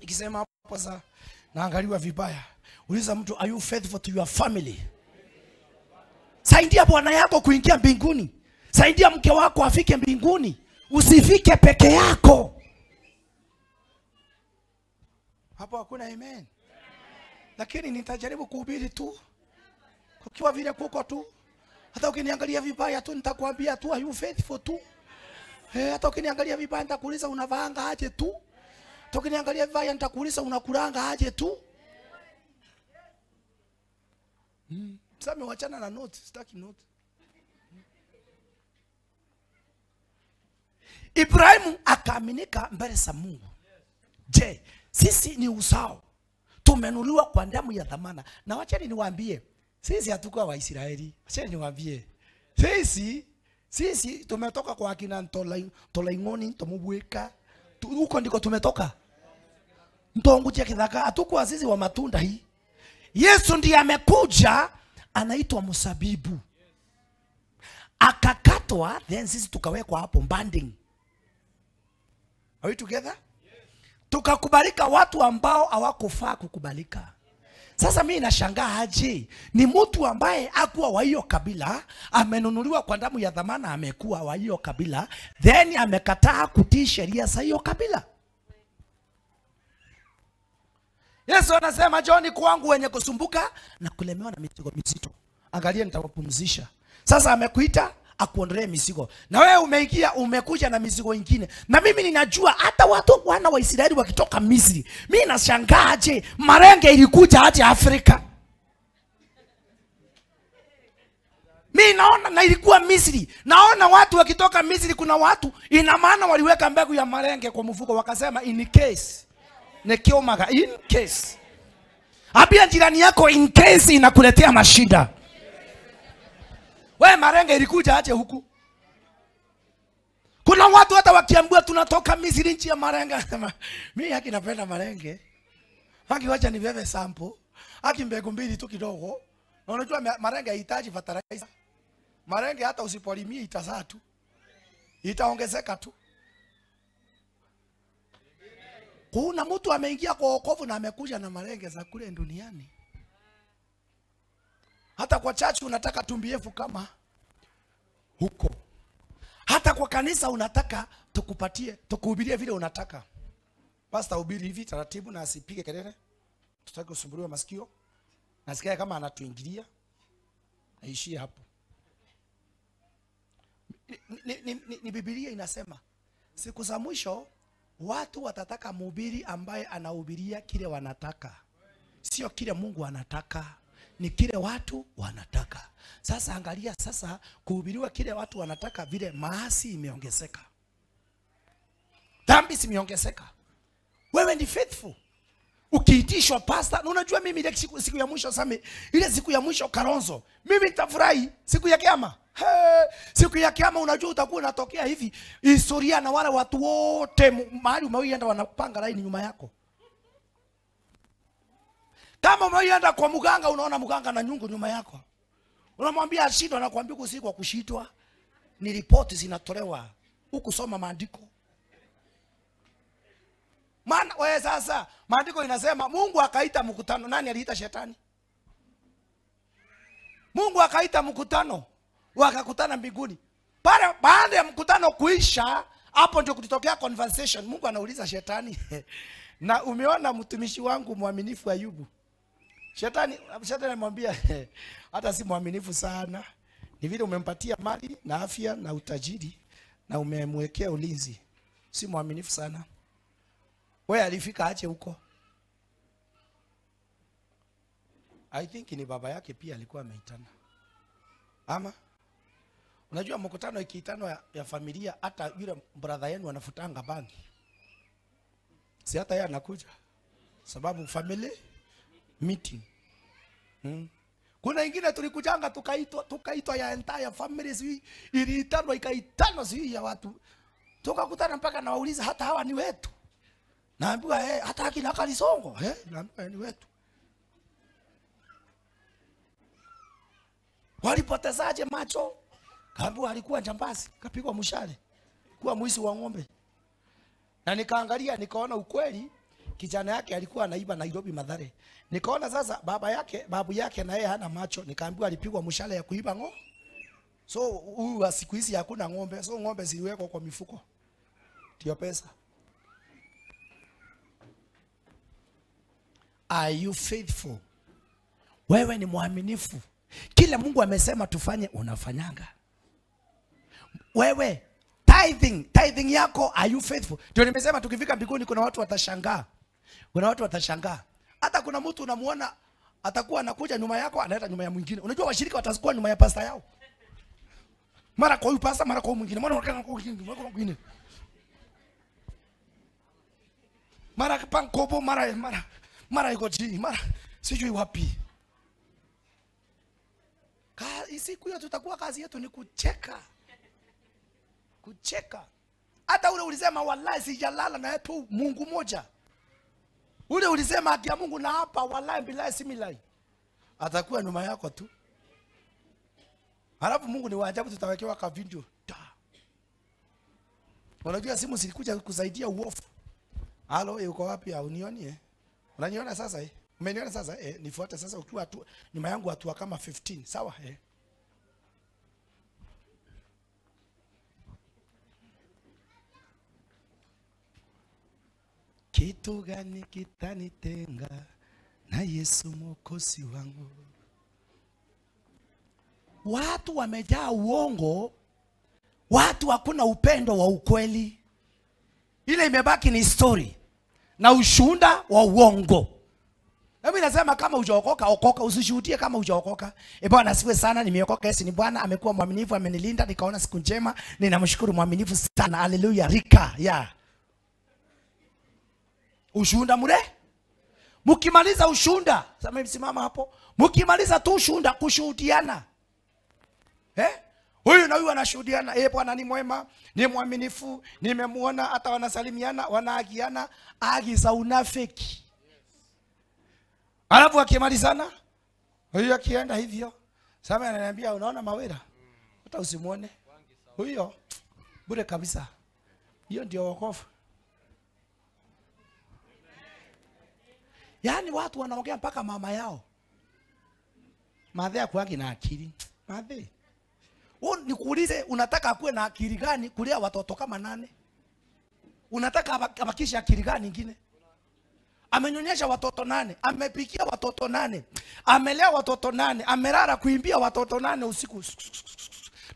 Ikisema hapo sasa naangaliwa vibaya. Uliza mtu, are you faithful to your family? Saidia bwana yako kuingia mbinguni. Saidia mke wako afike mbinguni. Usifike peke yako. Hapo hakuna amen. Lakini nitajaribu kuhubiri tu. Kukiwa vile kuko tu. Hata ukiniangalia vibaya tu nitakwambia tu, are you faithful tu? Hata ukiniangalia vibaya nitakuuliza unavaanga aje tu. Hata ukiniangalia vibaya nitakuuliza unakulanga aje tu. Sasa wachana na notes, sitaki notes. Ibrahimu akaaminika mbele za Mungu. Je, sisi ni uzao. Tumenunuliwa kwa damu ya dhamana. Na wacheni niwaambie, Sisi hatukuwa Waisraeli. Acha niwaambie. Sisi tumetoka kwa akina Ntolaing'oni, Ntomubweka. Huko ndiko tumetoka. Ntonguchia kithaka, hatukuwa sisi wa matunda hii. Yesu ndiye amekuja, anaitwa msabibu. Akakatwa, then sisi tukawekwa hapo banding. Are we together? Yes. Tukakubalika watu ambao hawakufaa kukubalika. Sasa mimi nashangaa aje, ni mtu ambaye hakuwa wa hiyo kabila, amenunuliwa kwa damu ya dhamana, amekuwa wa hiyo kabila, then amekataa kutii sheria za hiyo kabila. Yesu anasema njoni kwangu wenye kusumbuka na kulemewa na mizigo mizito. Angalia nitawapumzisha. Sasa amekuita akuondolee mizigo. Na wewe umeingia umekuja na mizigo ingine. Na mimi ninajua hata watu wana wa Israeli wakitoka Misri. Mimi nashangaa aje marenge ilikuja aje Afrika. Mimi naona na ilikuwa Misri. Naona watu wakitoka Misri, kuna watu ina maana waliweka mbegu ya marenge kwa mfuko wakasema in case. Nekiomaga in case. Ambia jirani yako in case inakuletea mashida. We marenge ilikuja aje huku? Kuna watu hata wakiambiwa tunatoka Misri nchi ya marenge, anasema mimi haki napenda marenge. Haki wacha nibebe sample. Haki mbegu mbili tu kidogo. Na unajua marenge haihitaji fertilizer. Marenge hata usipolimia itazaa tu. Itaongezeka tu. Kuna mtu ameingia kwa wokovu na amekuja na marenge za kule duniani. Hata kwa church unataka tumbiefu kama huko. Hata kwa kanisa unataka tukupatie, tukuhubirie vile unataka. Pastor hubiri hivi taratibu na asipige kelele. Tutaki kusumbuliwa masikio. Nasikia kama anatuingilia. Naishie hapo. Ni Biblia inasema siku za mwisho watu watataka mhubiri ambaye anahubiria kile wanataka. Sio kile Mungu anataka. Ni kile watu wanataka. Sasa angalia sasa kuhubiriwa kile watu wanataka vile maasi imeongezeka. Dhambi zimeongezeka. Wewe ni faithful. Ukiitishwa pastor, na unajua mimi ile siku ya mwisho Sami, ile siku ya mwisho Kalonzo, mimi nitafurahi siku ya kiyama. Hey, siku ya kiyama unajua utakuwa unatokea hivi historia na wale watu wote mahali umeenda wanapanga line nyuma yako. Kama umeenda kwa mganga unaona mganga na nyungu nyuma yako. Unamwambia ashindwa, anakuambia usiku wa kushitwa. Ni ripoti zinatolewa huku, soma maandiko. Maana wewe sasa maandiko inasema Mungu akaita mkutano. Nani aliita? Shetani. Mungu akaita mkutano, wakakutana mbinguni. Pale baada ya mkutano kuisha, hapo ndio kulitokea conversation. Mungu anauliza shetani, na umeona mtumishi wangu mwaminifu Ayubu? Shetani anamwambia hata si mwaminifu sana. Ni vile umempatia mali na afya na utajiri na umemwekea ulinzi. Si mwaminifu sana. Wewe alifika aje huko? I think ni baba yake pia alikuwa ameitana. Ama unajua mkutano ikiitano ya familia, hata yule brother yenu anafutanga bangi. Si hata yeye anakuja. Sababu family meeting. Kuna ingine tulikujanga tukaitwa ya entire family, si iliitanwa ikaitanwa si ya watu. Tukakutana mpaka nawauliza hata hawa ni wetu. Naambiwa hata akina Kalisongo, naambiwa ni wetu. Walipotezaje macho? Kaambiwa alikuwa jambazi, kapigwa mshale. Kuwa mwizi wa ng'ombe. Na nikaangalia nikaona ukweli kijana yake alikuwa anaiba Nairobi Mathare. Nikaona sasa baba yake, babu yake na yeye hana macho, nikaambiwa alipigwa mshale ya kuiba ng'ombe. So huyu siku hizi hakuna ng'ombe, so ng'ombe ziliwekwa kwa mifuko. Ndio pesa. Are you faithful? Wewe ni mwaminifu. Kile Mungu amesema tufanye unafanyanga. Wewe tithing yako, are you faithful? Ndio nimesema tukifika mbinguni kuna watu watashangaa. Kuna watu watashangaa. Hata kuna mtu unamuona atakuwa anakuja nyuma yako, analeta nyuma ya mwingine. Unajua washirika watakuwa nyuma ya pastor yao. Mara kwa huyu pastor, mara kwa huyu mwingine, mara kwa mwingine, mara kwa mwingine. Mara pankobo, mara iko chini, mara sijui wapi. Siku hiyo tutakuwa kazi yetu ni kucheka. Kucheka. Hata ule ulisema wallahi sijalala na yetu Mungu moja. Ule ulisema haki ya Mungu na hapa wallahi billahi similai. Atakuwa nyuma yako tu. Halafu Mungu ni wa ajabu, tutawekewa ka video. Unajua simu zilikuja kusaidia uofu. Halo, uko wapi? Unioni eh? Unaniona sasa eh? Umeniona sasa eh? Nifuate sasa ukiwa tu nyuma yangu hatua kama 15, sawa eh? Kitu gani kitanitenga na Yesu Mwokozi wangu? Watu wamejaa uongo. Watu hakuna upendo wa ukweli. Ile imebaki ni story na ushuhuda wa uongo. Mimi nasema kama hujaokoka, okoka, usishuhudie kama hujaokoka. E Bwana asifiwe sana, nimeokoka. Yesu ni Bwana, amekuwa mwaminifu, amenilinda, nikaona siku njema, ninamshukuru mwaminifu sana. Haleluya, rika ya. Yeah. Ushuhuda mure? Mkimaliza ushuhuda, sema simama hapo. Mkimaliza tu ushuhuda kushuhudiana. Eh? Huyu na huyu anashuhudiana, eh, Bwana ni mwema, ni mwaminifu, nimemuona. Hata wanasalimiana, wanaagiana agi za unafiki. Alafu akimalizana, huyu akienda hivyo, sasa ananiambia unaona Mawera? Hata usimuone. Huyo bure kabisa. Hiyo ndio wokovu. Yaani watu wanaongea mpaka mama yao. Madhe hakuangi na akili. Madhe. Wewe nikuulize, unataka akuwe na akili gani kulea watoto kama 8? Unataka abakishe akili gani nyingine? Amenyonyesha watoto 8, amepikia watoto 8, amelea watoto 8, amelala kuimbia watoto 8 usiku.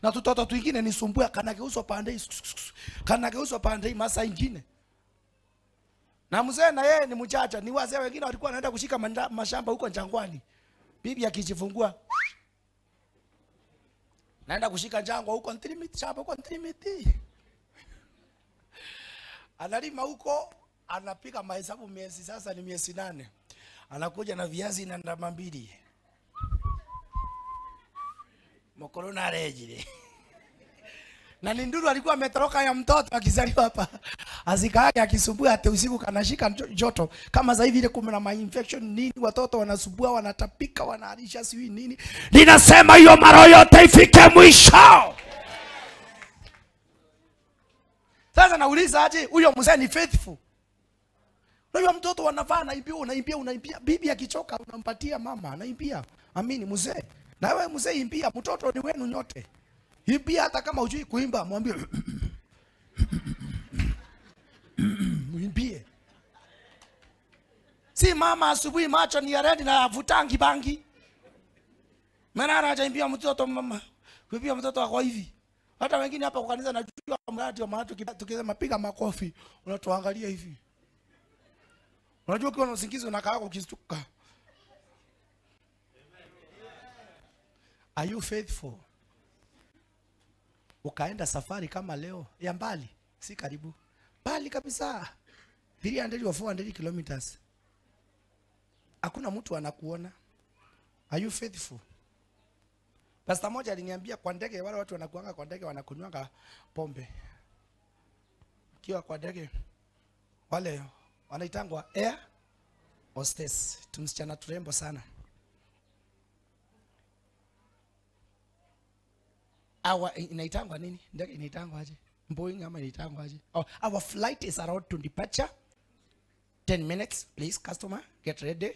Na tutoto twingine ni sumbua, kanageuzwa pande hii, kanageuzwa pande hii masaa ingine. Na mzee na yeye ni mchacha, ni wazee wengine walikuwa wanaenda kushika mashamba huko jangwani. Bibi akijifungua naenda kushika jangwa huko Ntrimiti, shamba huko Ntrimiti. Analima huko, anapiga mahesabu miezi sasa ni miezi 8. Anakuja na viazi na ndama 2. Mokorona rejire. Na ni nduru alikuwa ametoroka ya mtoto akizaliwa hapa. Azikaake akisumbua hata usiku kanashika joto. Kama za hivi ile kuna ma infection nini, watoto wanasumbua, wanatapika, wanaharisha sijui nini. Ninasema hiyo mara yote ifike mwisho. Sasa nauliza aje huyo mzee ni faithful? Unajua mtoto wanavaa anaimbia, unaimbia, unaimbia. Bibi akichoka unampatia mama, anaimbia. Amini mzee. Na wewe mzee imbia, mtoto ni wenu nyote. Imbia hata kama hujui kuimba, mwambie muimbie. Si mama asubuhi macho ni ya red na avutangi bangi. Maana anaimbia mtoto mama. Kuimbia mtoto wako hivi. Hata wengine hapa kwa kanisa najua mradi wa maana tukisema piga makofi, unatuangalia hivi. Unajua ukiwa na usingizi unakaa ukistuka. Are you faithful? Ukaenda safari kama leo ya mbali, si karibu. Mbali kabisa. 300 or 400 kilometers. Hakuna mtu anakuona. Are you faithful? Pastor moja aliniambia kwa ndege, wale watu wanakuanga kwa ndege wanakunywanga pombe. Ukiwa kwa ndege wale wanaitangwa air hostess, tumsichana turembo sana. Our inaitangwa nini? Ndege inaitangwa aje? Boeing ama inaitangwa aje? Oh, our flight is around to departure. 10 minutes, please customer, get ready.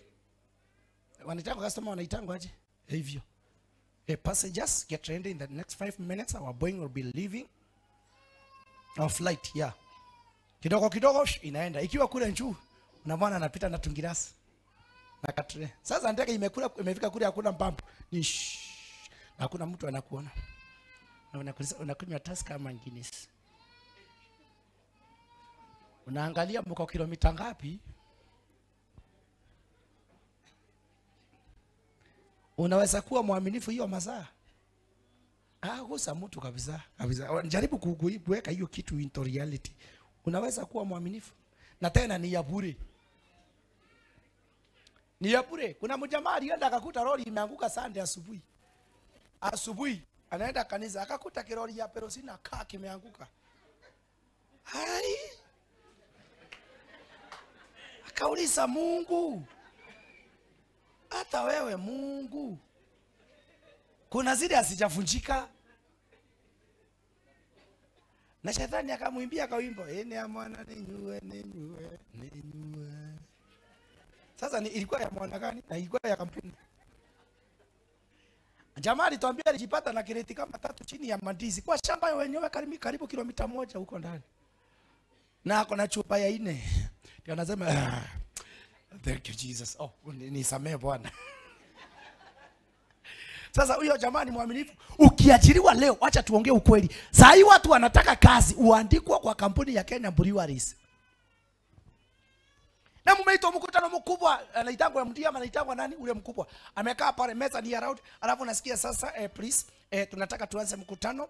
Wanaitangwa customer wanaitangwa aje? Hivyo. Hey, passengers, get ready in the next 5 minutes. Our Boeing will be leaving. Our flight, yeah. Kidogo kidogo inaenda. Ikiwa kule juu, unamwona anapita na tungirasi. Na katre. Sasa ndege imekula imefika kule hakuna mbambo. Ni na hakuna mtu anakuona. Na unakunywa Tusker kama Guinness. Unaangalia mko kilomita ngapi? Unaweza kuwa mwaminifu hiyo masaa? Ah, gusa mtu kabisa. Kabisa. Jaribu kuweka hiyo kitu into reality. Unaweza kuwa mwaminifu. Na tena ni ya bure. Ni ya bure. Kuna mjamaa alienda akakuta lori imeanguka Sunday asubuhi. Asubuhi anaenda kanisa akakuta kirori ya perosina kaa kimeanguka. Hai. Akauliza Mungu, hata wewe Mungu, kuna zile hazijavunjika. Na shetani akamwimbia kawimbo, ene ya mwana ninyue ninyue ninyue. Sasa ni ilikuwa ya mwana gani? Na ilikuwa ya kampuni. Jamaa alituambia alijipata na kireti kama 3 chini ya mandizi kwa shamba wenyewe karibu kilomita 1 huko ndani. Na ako na chupa ya 4. Ndio anasema thank you Jesus. Oh, nisamee Bwana. Sasa huyo jamaa ni mwaminifu. Ukiajiriwa leo, acha tuongee ukweli. Saa hii watu wanataka kazi, uandikwa kwa kampuni ya Kenya Breweries. Na mumeitwa mkutano mkubwa, anaitangwa Mdia, anaitangwa nani ule mkubwa. Amekaa pale meza ni around, alafu nasikia sasa please, tunataka tuanze mkutano.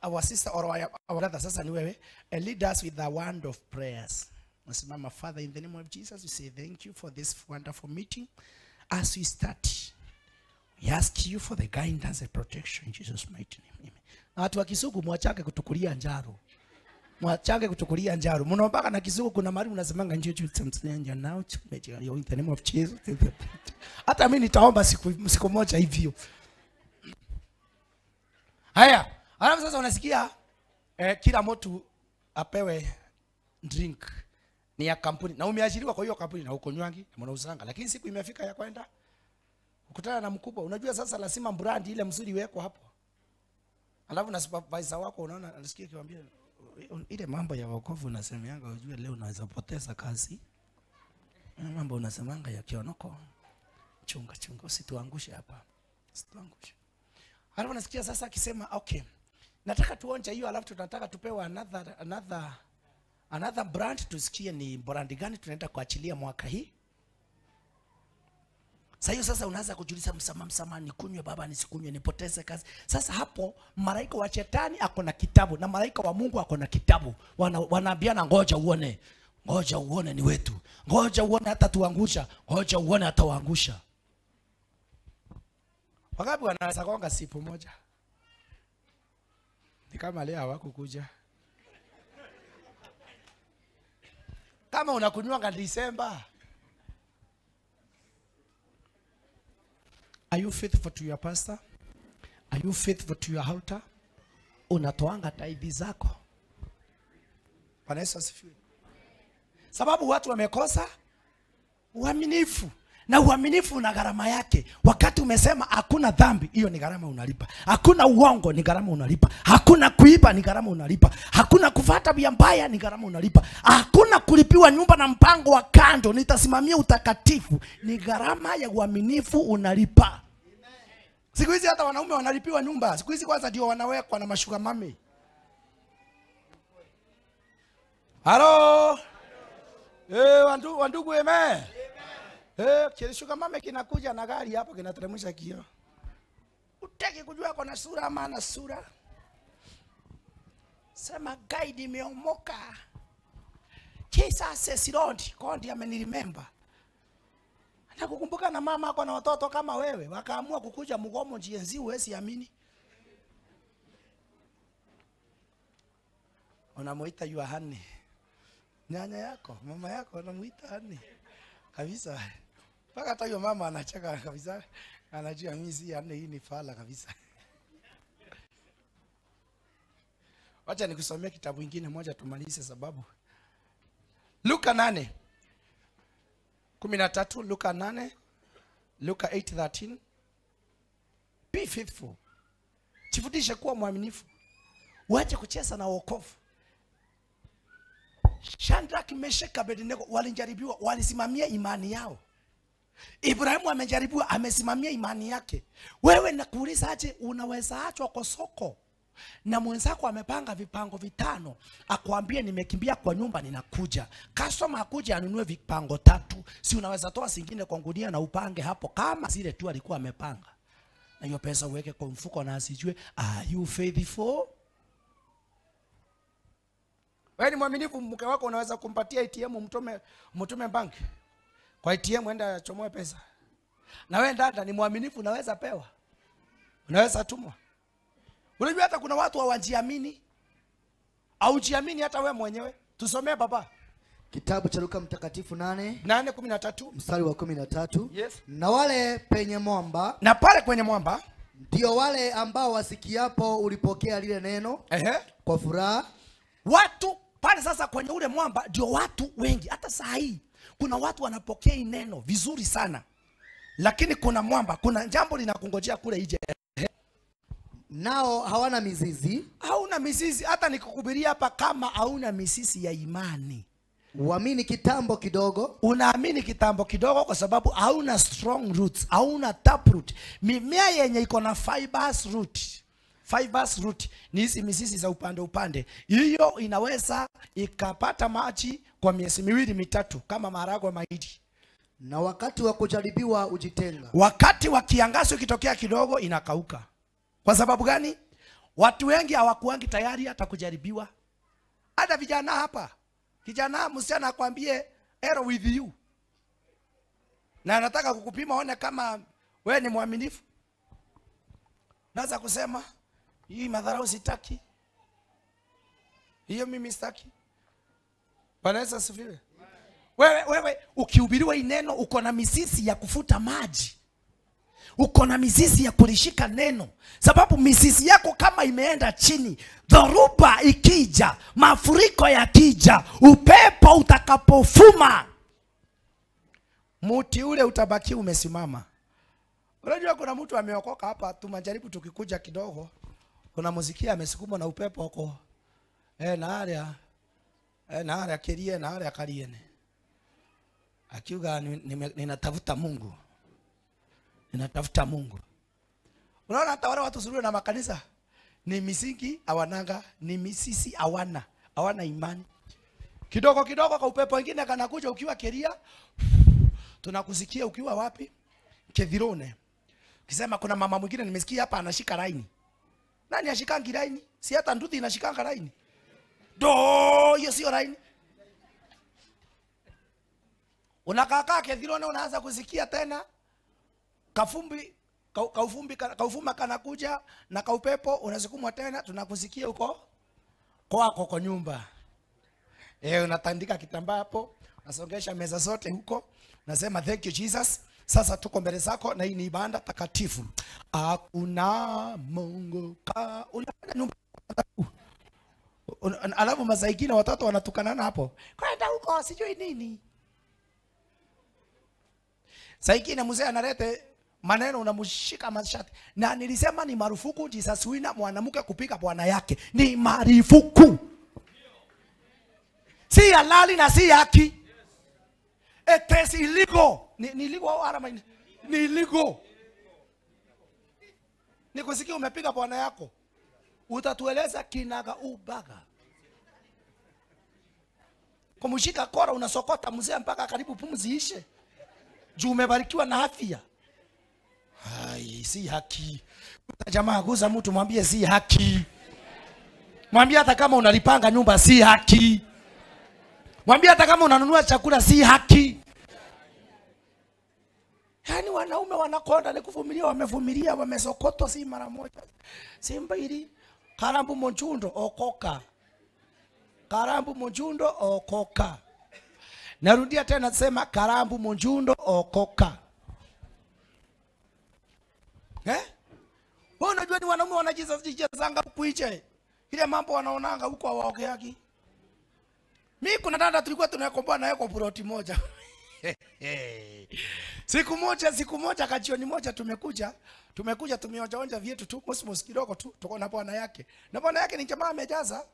Our sister or our brother, sasa ni wewe, lead us with the word of prayers. Nasimama, Father, in the name of Jesus, we say thank you for this wonderful meeting. As we start, we ask you for the guidance and protection in Jesus' mighty name. Amen. Na watu wa Kisugu mwachake kutukulia njaro. Mwachake kutukulia njaro. Mnaombaka na Kisugu kuna mahali mnasemanga njoo tumtsenja now in the name of Jesus. Hata mimi nitaomba siku moja hivyo. Haya, alafu sasa unasikia kila mtu apewe drink ni ya kampuni. Na umeajiriwa kwa hiyo kampuni na uko nywangi na mnauzanga, lakini siku imefika ya kwenda ukutana na mkubwa. Unajua sasa lazima brand ile mzuri iwekwe hapo. Alafu na supervisor wako unaona anasikia kiwaambia ile mambo ya wokovu unasemeanga, unajua leo unaweza poteza kazi. Mambo unasemanga ya kionoko. Chunga chunga usituangushe hapa. Usituangushe. Alafu nasikia sasa akisema okay, nataka tuonje hiyo, alafu tunataka tupewe another brand, tusikie ni brand gani tunaenda kuachilia mwaka hii. Sasa hiyo sasa unaanza kujiuliza, msamaha nikunywe baba nisikunywe nipoteze kazi. Sasa hapo malaika wa shetani ako na kitabu na malaika wa Mungu ako na kitabu. Wanaambiana ngoja uone. Ngoja uone ni wetu. Ngoja uone hata tuangusha. Ngoja uone hata waangusha. Wangapi wanaweza kuonga siku moja? Ni kama leo hawakukuja. Kama unakunywanga December. Are you faithful to your pastor? Are you faithful to your altar? Unatoanga tithe zako. Bwana Yesu asifiwe. Sababu watu wamekosa uaminifu. Na uaminifu una gharama yake. Wakati umesema hakuna dhambi, hiyo ni gharama unalipa. Hakuna uongo, ni gharama unalipa. Hakuna kuiba, ni gharama unalipa. Hakuna kufuata tabia mbaya, ni gharama unalipa. Hakuna kulipiwa nyumba na mpango wa kando, nitasimamia utakatifu, ni gharama ya uaminifu unalipa. Siku hizi hata wanaume wanalipiwa nyumba. Siku hizi kwanza ndio wanawekwa na mashuga mami. Halo. Wandugu eme. Kilishuka mame kinakuja na gari hapo kinateremsha kioo. Utaki kujua kwa na sura ama na sura. Sema guide imeomoka. Jesus is Lord, God ameniremember. Anakukumbuka na mama yako na watoto kama wewe, wakaamua kukuja mgomo GNZ, huwezi amini. Unamuita Yohane. Nyanya yako, mama yako unamuita Hani. Kabisa. Paka hata hiyo mama anacheka kabisa. Anajua mimi si Hani, hii ni fala kabisa. Wacha nikusomee kitabu kingine moja tumalize sababu. Luka 8:13, Luka 8, Luka 8:13. Be faithful. Jifundishe kuwa mwaminifu. Uache kucheza na wokovu. Shadrach, Meshach, Abednego walijaribiwa, walisimamia imani yao. Ibrahimu amejaribiwa, amesimamia imani yake. Wewe nakuuliza aje, unaweza achwa kwa soko na mwenzako amepanga vipango vitano, akwambie nimekimbia kwa nyumba ninakuja. Customer akuja anunue vipango 3, si unaweza toa zingine kwa ngunia na upange hapo kama zile tu alikuwa amepanga. Na hiyo pesa uweke kwa mfuko na asijue. Are you faithful? Wewe ni mwaminifu, mke wako unaweza kumpatia ATM, mtume bank. Kwa ATM enda chomoe pesa. Na wewe dada ni mwaminifu, unaweza pewa. Unaweza tumwa. Unajua hata kuna watu hawajiamini. Haujiamini hata wewe mwenyewe. Tusomee baba. Kitabu cha Luka Mtakatifu 8:13 mstari wa 13. Yes. Na wale penye mwamba, na pale kwenye mwamba ndio wale ambao wasikiapo ulipokea lile neno kwa furaha. Watu pale sasa kwenye ule mwamba ndio watu wengi. Hata saa hii kuna watu wanapokea neno vizuri sana, lakini kuna mwamba, kuna jambo linakungojea kule nje. Nao hawana mizizi. Hauna mizizi. Hata nikukubiria hapa, kama hauna mizizi ya imani, uamini kitambo kidogo. Unaamini kitambo kidogo kwa sababu hauna strong roots, hauna taproot. Mimea yenye iko na fibers root. Fibers root ni hizi mizizi za upande upande. Hiyo inaweza ikapata maji kwa miezi miwili mitatu kama maharagwe, mahindi. Na wakati wa kujaribiwa ujitenga. Wakati wa kiangazi ukitokea kidogo inakauka. Kwa sababu gani? Watu wengi hawakuangi tayari hata kujaribiwa. Hata vijana hapa. Kijana msichana akwambie error with you, na anataka kukupima one kama wewe ni mwaminifu. Naanza kusema hii madharau sitaki, hiyo mimi sitaki. Bwana Yesu asifiwe. Wewe ukihubiriwa hii neno uko na mizizi ya kufuta maji. Uko na mizizi ya kulishika neno. Sababu mizizi yako kama imeenda chini, dhoruba ikija, mafuriko yakija, upepo utakapofuma, muti ule utabaki umesimama. Unajua kuna mtu ameokoka hapa, tumajaribu tukikuja kidogo, kuna muziki amesukumwa na upepo huko. Na aria. Na aria kirie, na aria kariene. Akiuga ninatafuta Mungu. Ninatafuta Mungu. Unaona hata wale watu suluhu na makanisa ni misingi hawananga, ni misisi hawana, hawana imani. Kidogo kidogo kwa upepo wengine kanakuja ukiwa Keria, tunakusikia ukiwa wapi? Kethirone. Ukisema kuna mama mwingine nimesikia hapa anashika laini. Nani ashikangi laini? Si hata nduthi inashikanga laini. Do, hiyo sio laini. Unakaa Kethirone unaanza kusikia tena kafumbi, kaufumbi, kaufuma kanakuja na kaupepo unasukumwa tena, tunakusikia huko kwako kwa nyumba. Unatandika kitambaa hapo, unasongesha meza zote huko, unasema thank you Jesus. Sasa tuko mbele zako na hii ni ibada takatifu. Hakuna Mungu ka unafanya nyumba. Alafu masaikina watoto wanatukanana hapo. Kwenda huko sijui nini. Saikina mzee analete maneno unamshika mashati. Na nilisema ni marufuku Jesus wina mwanamke kupika bwana yake. Ni marufuku. Si halali na si haki. It is illegal. Ni illegal au haram? Ni illegal. Nikusikia umepiga bwana yako. Utatueleza kinaga ubaga. Kumshika kora unasokota mzee mpaka karibu pumzi ishe. Juu umebarikiwa na afya. Hai, si haki. Jamaa guza mtu mwambie si haki. Mwambie hata kama unalipanga nyumba si haki. Mwambie hata kama unanunua chakula si haki. Yaani wanaume wanakonda ni kuvumilia, wamevumilia, wamesokotwa si mara moja, si mbili. Karambu monchundo okoka. Karambu monchundo okoka. Narudia tena sema karambu monchundo okoka. Eh? Wewe unajua ni wanaume wanajizanga huku nje. Ile mambo wanaonanga huko hawaogeagi. Mimi kuna dada tulikuwa tunakomboa naye kwa ploti moja. Siku moja kajioni moja tumekuja tumeonja vyetu tu mosmos kidogo tu, tuko na bwana yake. Na bwana yake ni jamaa amejaza.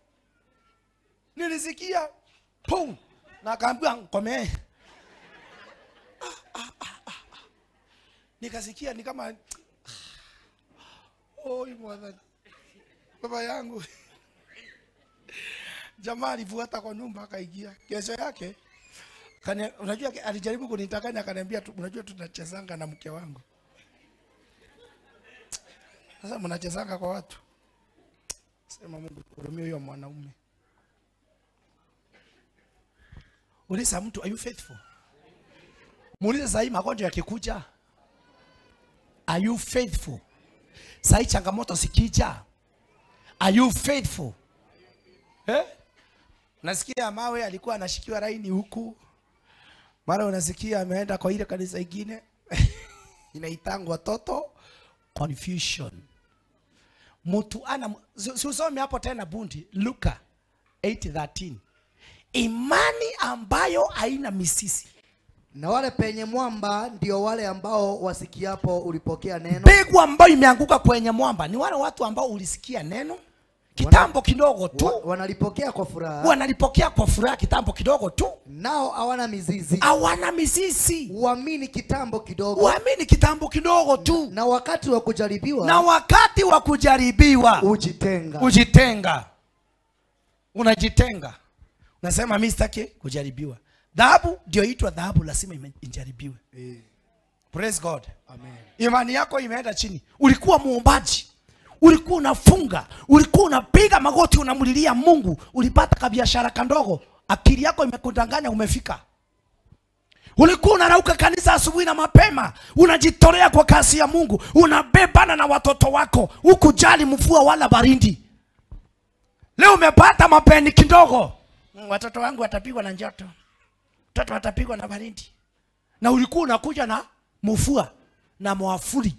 Nilisikia pum na akaambiwa ngome. Nikasikia ni kama oi mwana baba yangu. Jamaa alifuata kwa nyumba akaingia. Kesho yake unajua alijaribu kunitakanya akaniambia unajua tunachezanga na mke wangu. Sasa mnachezanga kwa watu. Sema Mungu hurumie huyo mwanaume. Uliza mtu, are you faithful? Muulize sasa hii magonjwa yakikuja, are you faithful? Sai changamoto sikija, are you faithful? Eh? Nasikia mawe alikuwa anashikiwa laini huku, mara unasikia ameenda kwa ile kanisa ingine inaitangwa toto confusion. Mtu ana si usome hapo tena bundi Luka 8:13. Imani ambayo haina misisi. Na wale penye mwamba ndio wale ambao wasikiapo ulipokea neno. Mbegu ambayo imeanguka kwenye mwamba ni wale watu ambao ulisikia neno kitambo kidogo tu, wanalipokea kwa furaha. Wanalipokea kwa furaha kitambo kidogo tu. Nao hawana mizizi. Hawana mizizi. Uamini kitambo kidogo. Uamini kitambo kidogo tu. Na wakati wa kujaribiwa. Na wakati wa kujaribiwa ujitenga. Ujitenga. Unajitenga. Unasema mimi sitaki kujaribiwa. Dhahabu ndio itwa dhahabu, lazima ijaribiwe. Praise God. Amen. Imani yako imeenda chini. Ulikuwa muombaji, ulikuwa unafunga, ulikuwa unapiga magoti unamlilia Mungu, ulipata kabiashara kandogo, akili yako imekudanganya umefika. Ulikuwa unarauka kanisa asubuhi na mapema, unajitolea kwa kasi ya Mungu, unabebana na watoto wako, hukujali mvua wala baridi. Leo umepata mapeni kidogo, watoto wangu watapigwa na joto, watoto watapigwa na baridi. Na ulikuwa unakuja na mvua na mwafuli.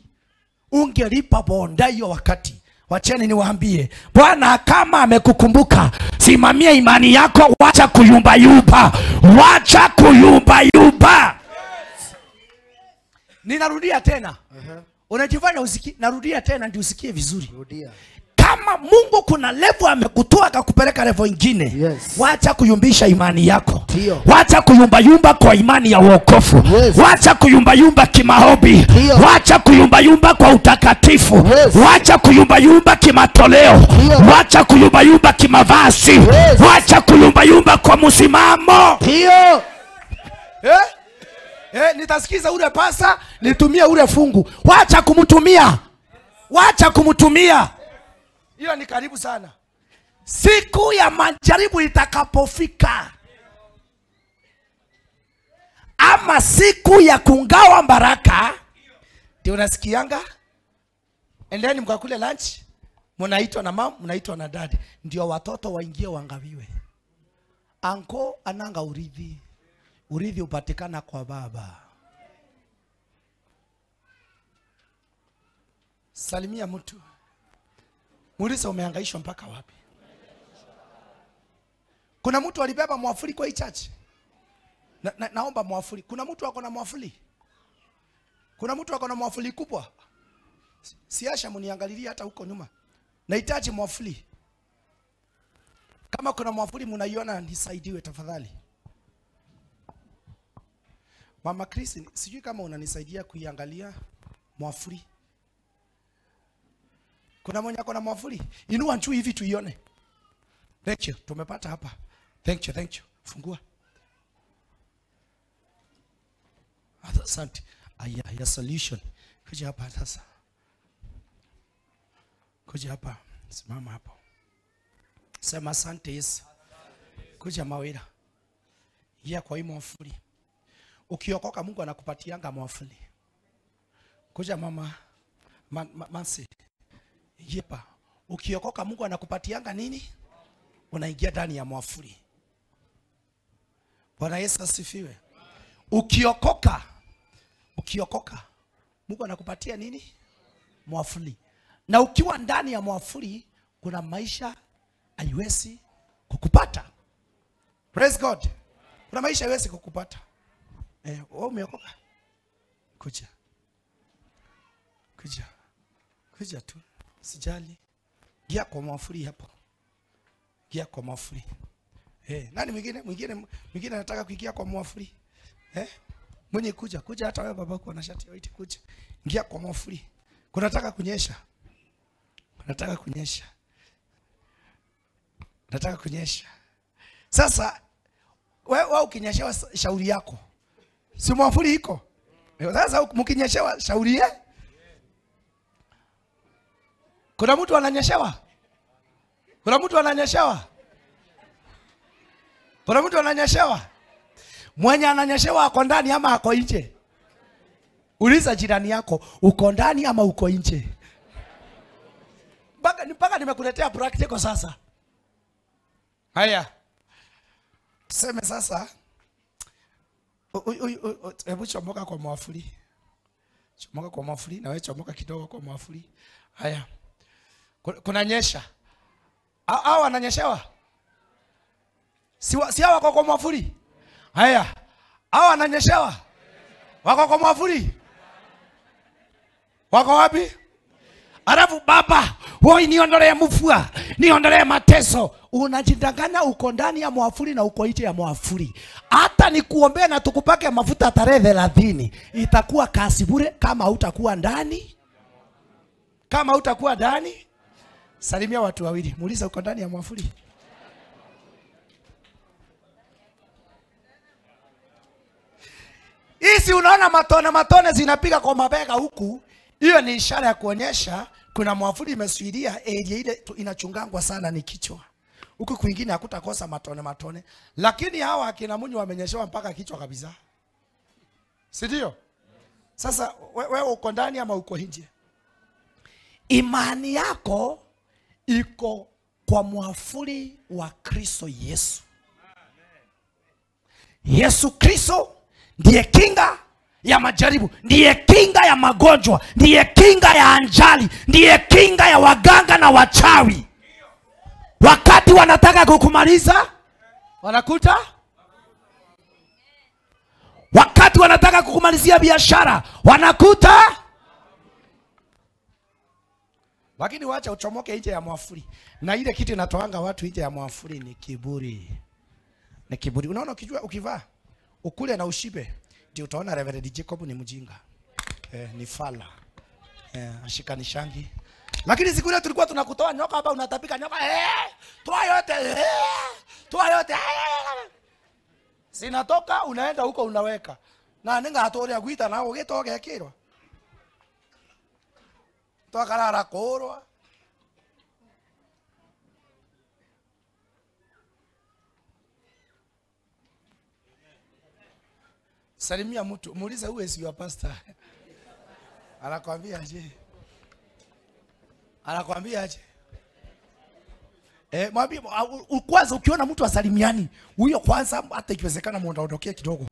Ungelipa bonda hiyo wakati. Wacheni niwaambie, Bwana kama amekukumbuka, simamia imani yako, wacha kuyumba yumba. Wacha kuyumba yumba. Ninarudia tena. Unajifanya usikie, narudia tena ndio usikie vizuri. Rudia. Kama Mungu kuna level amekutoa akakupeleka level nyingine, yes, wacha kuyumbisha imani yako. Dio. Wacha kuyumba yumba kwa imani ya wokovu. Yes. Wacha kuyumba yumba kimaombi. Wacha kuyumba yumba kwa utakatifu. Yes. Wacha kuyumba yumba kimatoleo. Dio. Wacha kuyumba yumba kimavazi. Yes. Wacha kuyumba yumba kwa msimamo. Dio. Eh? Nitasikiza ule pasa, nitumie ule fungu. Wacha kumtumia. Wacha kumtumia. Hiyo ni karibu sana. Siku ya majaribu itakapofika, ama siku ya kungawa baraka, ndio unasikianga endeni mkakule lunch, mnaitwa na mama, mnaitwa na dad, ndio watoto waingie wangawiwe. Anko ananga urithi. Urithi upatikana kwa baba. Salimia mtu. Muulize umehangaishwa mpaka wapi? Kuna mtu alibeba mwafuli kwa hii church? Naomba mwafuli. Kuna mtu ako na mwafuli? Kuna mtu ako na mwafuli kubwa? Siasha mniangalilie hata huko nyuma. Nahitaji mwafuli. Kama kuna mwafuli mnaiona nisaidiwe tafadhali. Mama Chris, sijui kama unanisaidia kuiangalia mwafuli. Kuna mwenye ako na mwafuli? Inua juu hivi tuione. Thank you. Tumepata hapa. Thank you, thank you. Fungua. Asante. Aya, ya solution. Kuja hapa sasa. Kuja hapa. Simama hapo. Sema asante Yesu. Kuja mawira. Ya kwa hii mwafuli. Ukiokoka Mungu anakupatianga mwafuli. Kuja mama Mansi. Yepa. Ukiokoka Mungu anakupatianga nini? Unaingia ndani ya mwafuli. Bwana Yesu asifiwe. Ukiokoka, ukiokoka Mungu anakupatia nini? Mwafuli. Na ukiwa ndani ya mwafuli kuna maisha haiwezi kukupata. Praise God. Kuna maisha haiwezi kukupata. Wewe umeokoka. Kuja. Kuja. Kuja tu. Sijali. Gia kwa mwafuli hapo. Gia kwa mwafuli. Nani mwingine? Mwingine anataka kuingia kwa mwafuli. Mwenye kuja, kuja hata wewe babako na shati white kuja. Ingia kwa mwafuli. Kunataka kunyesha. Kunataka kunyesha. Nataka kunyesha. Sasa wewe ukinyeshewa shauri yako. Si mwafuli iko? Sasa mkinyeshewa shauri ye? Kuna mtu ananyeshewa? Kuna mtu ananyeshewa? Kuna mtu ananyeshewa? Mwenye ananyeshewa ako ndani ama ako nje? Uliza jirani yako, uko ndani ama uko nje? Mpaka nimekuletea practical sasa. Haya. Tuseme sasa hebu chomoka kwa mwafuli. Chomoka kwa mwafuli na wewe chomoka kidogo kwa mwafuli. Haya. Kuna nyesha. Hao wananyeshewa? Si hao wako kwa mwafuli? Haya. Hao wananyeshewa? Wako kwa mwafuli? Wako wapi? Alafu baba, woi niondolee mvua, niondolee mateso. Unajidanganya uko ndani ya mwafuli na uko nje ya mwafuli. Hata nikuombea na tukupake mafuta tarehe 30, itakuwa kasi bure kama hutakuwa ndani. Kama hutakuwa ndani. Salimia watu wawili, muulize uko ndani ya mwafuli. Hizi unaona matone matone zinapiga kwa mabega huku. Hiyo ni ishara ya kuonyesha kuna mwafuli imesuidia area ile inachungangwa sana ni kichwa. Huku kwingine hakutakosa matone matone. Lakini hawa akina Munyu wamenyeshewa mpaka kichwa kabisa. Si ndio? Sasa wewe uko ndani ama uko nje? Imani yako iko kwa mwafuli wa Kristo Yesu. Yesu Kristo ndiye kinga ya majaribu, ndiye kinga ya magonjwa, ndiye kinga ya anjali, ndiye kinga ya waganga na wachawi. Wakati wanataka kukumaliza, wanakuta. Wakati wanataka kukumalizia biashara, wanakuta. Lakini wacha uchomoke nje ya mwafuli. Na ile kitu inatoanga watu nje ya mwafuli ni kiburi. Ni kiburi. Unaona ukijua ukivaa, ukule na ushibe, ndio utaona Reverend Jacob ni mjinga. Ni fala. Ashikanishangi. Lakini siku ile tulikuwa tunakutoa nyoka hapa unatapika nyoka. Toa yote. Toa yote. Sinatoka unaenda huko unaweka. Na ninga hatoria guita na ugitoge kirwa. Toa karara korwa. Salimia mtu, muulize who is your pastor. Anakuambia aje? Anakuambia aje? Mwambie kwanza ukiona mtu asalimiani, huyo kwanza hata ikiwezekana muondoke kidogo.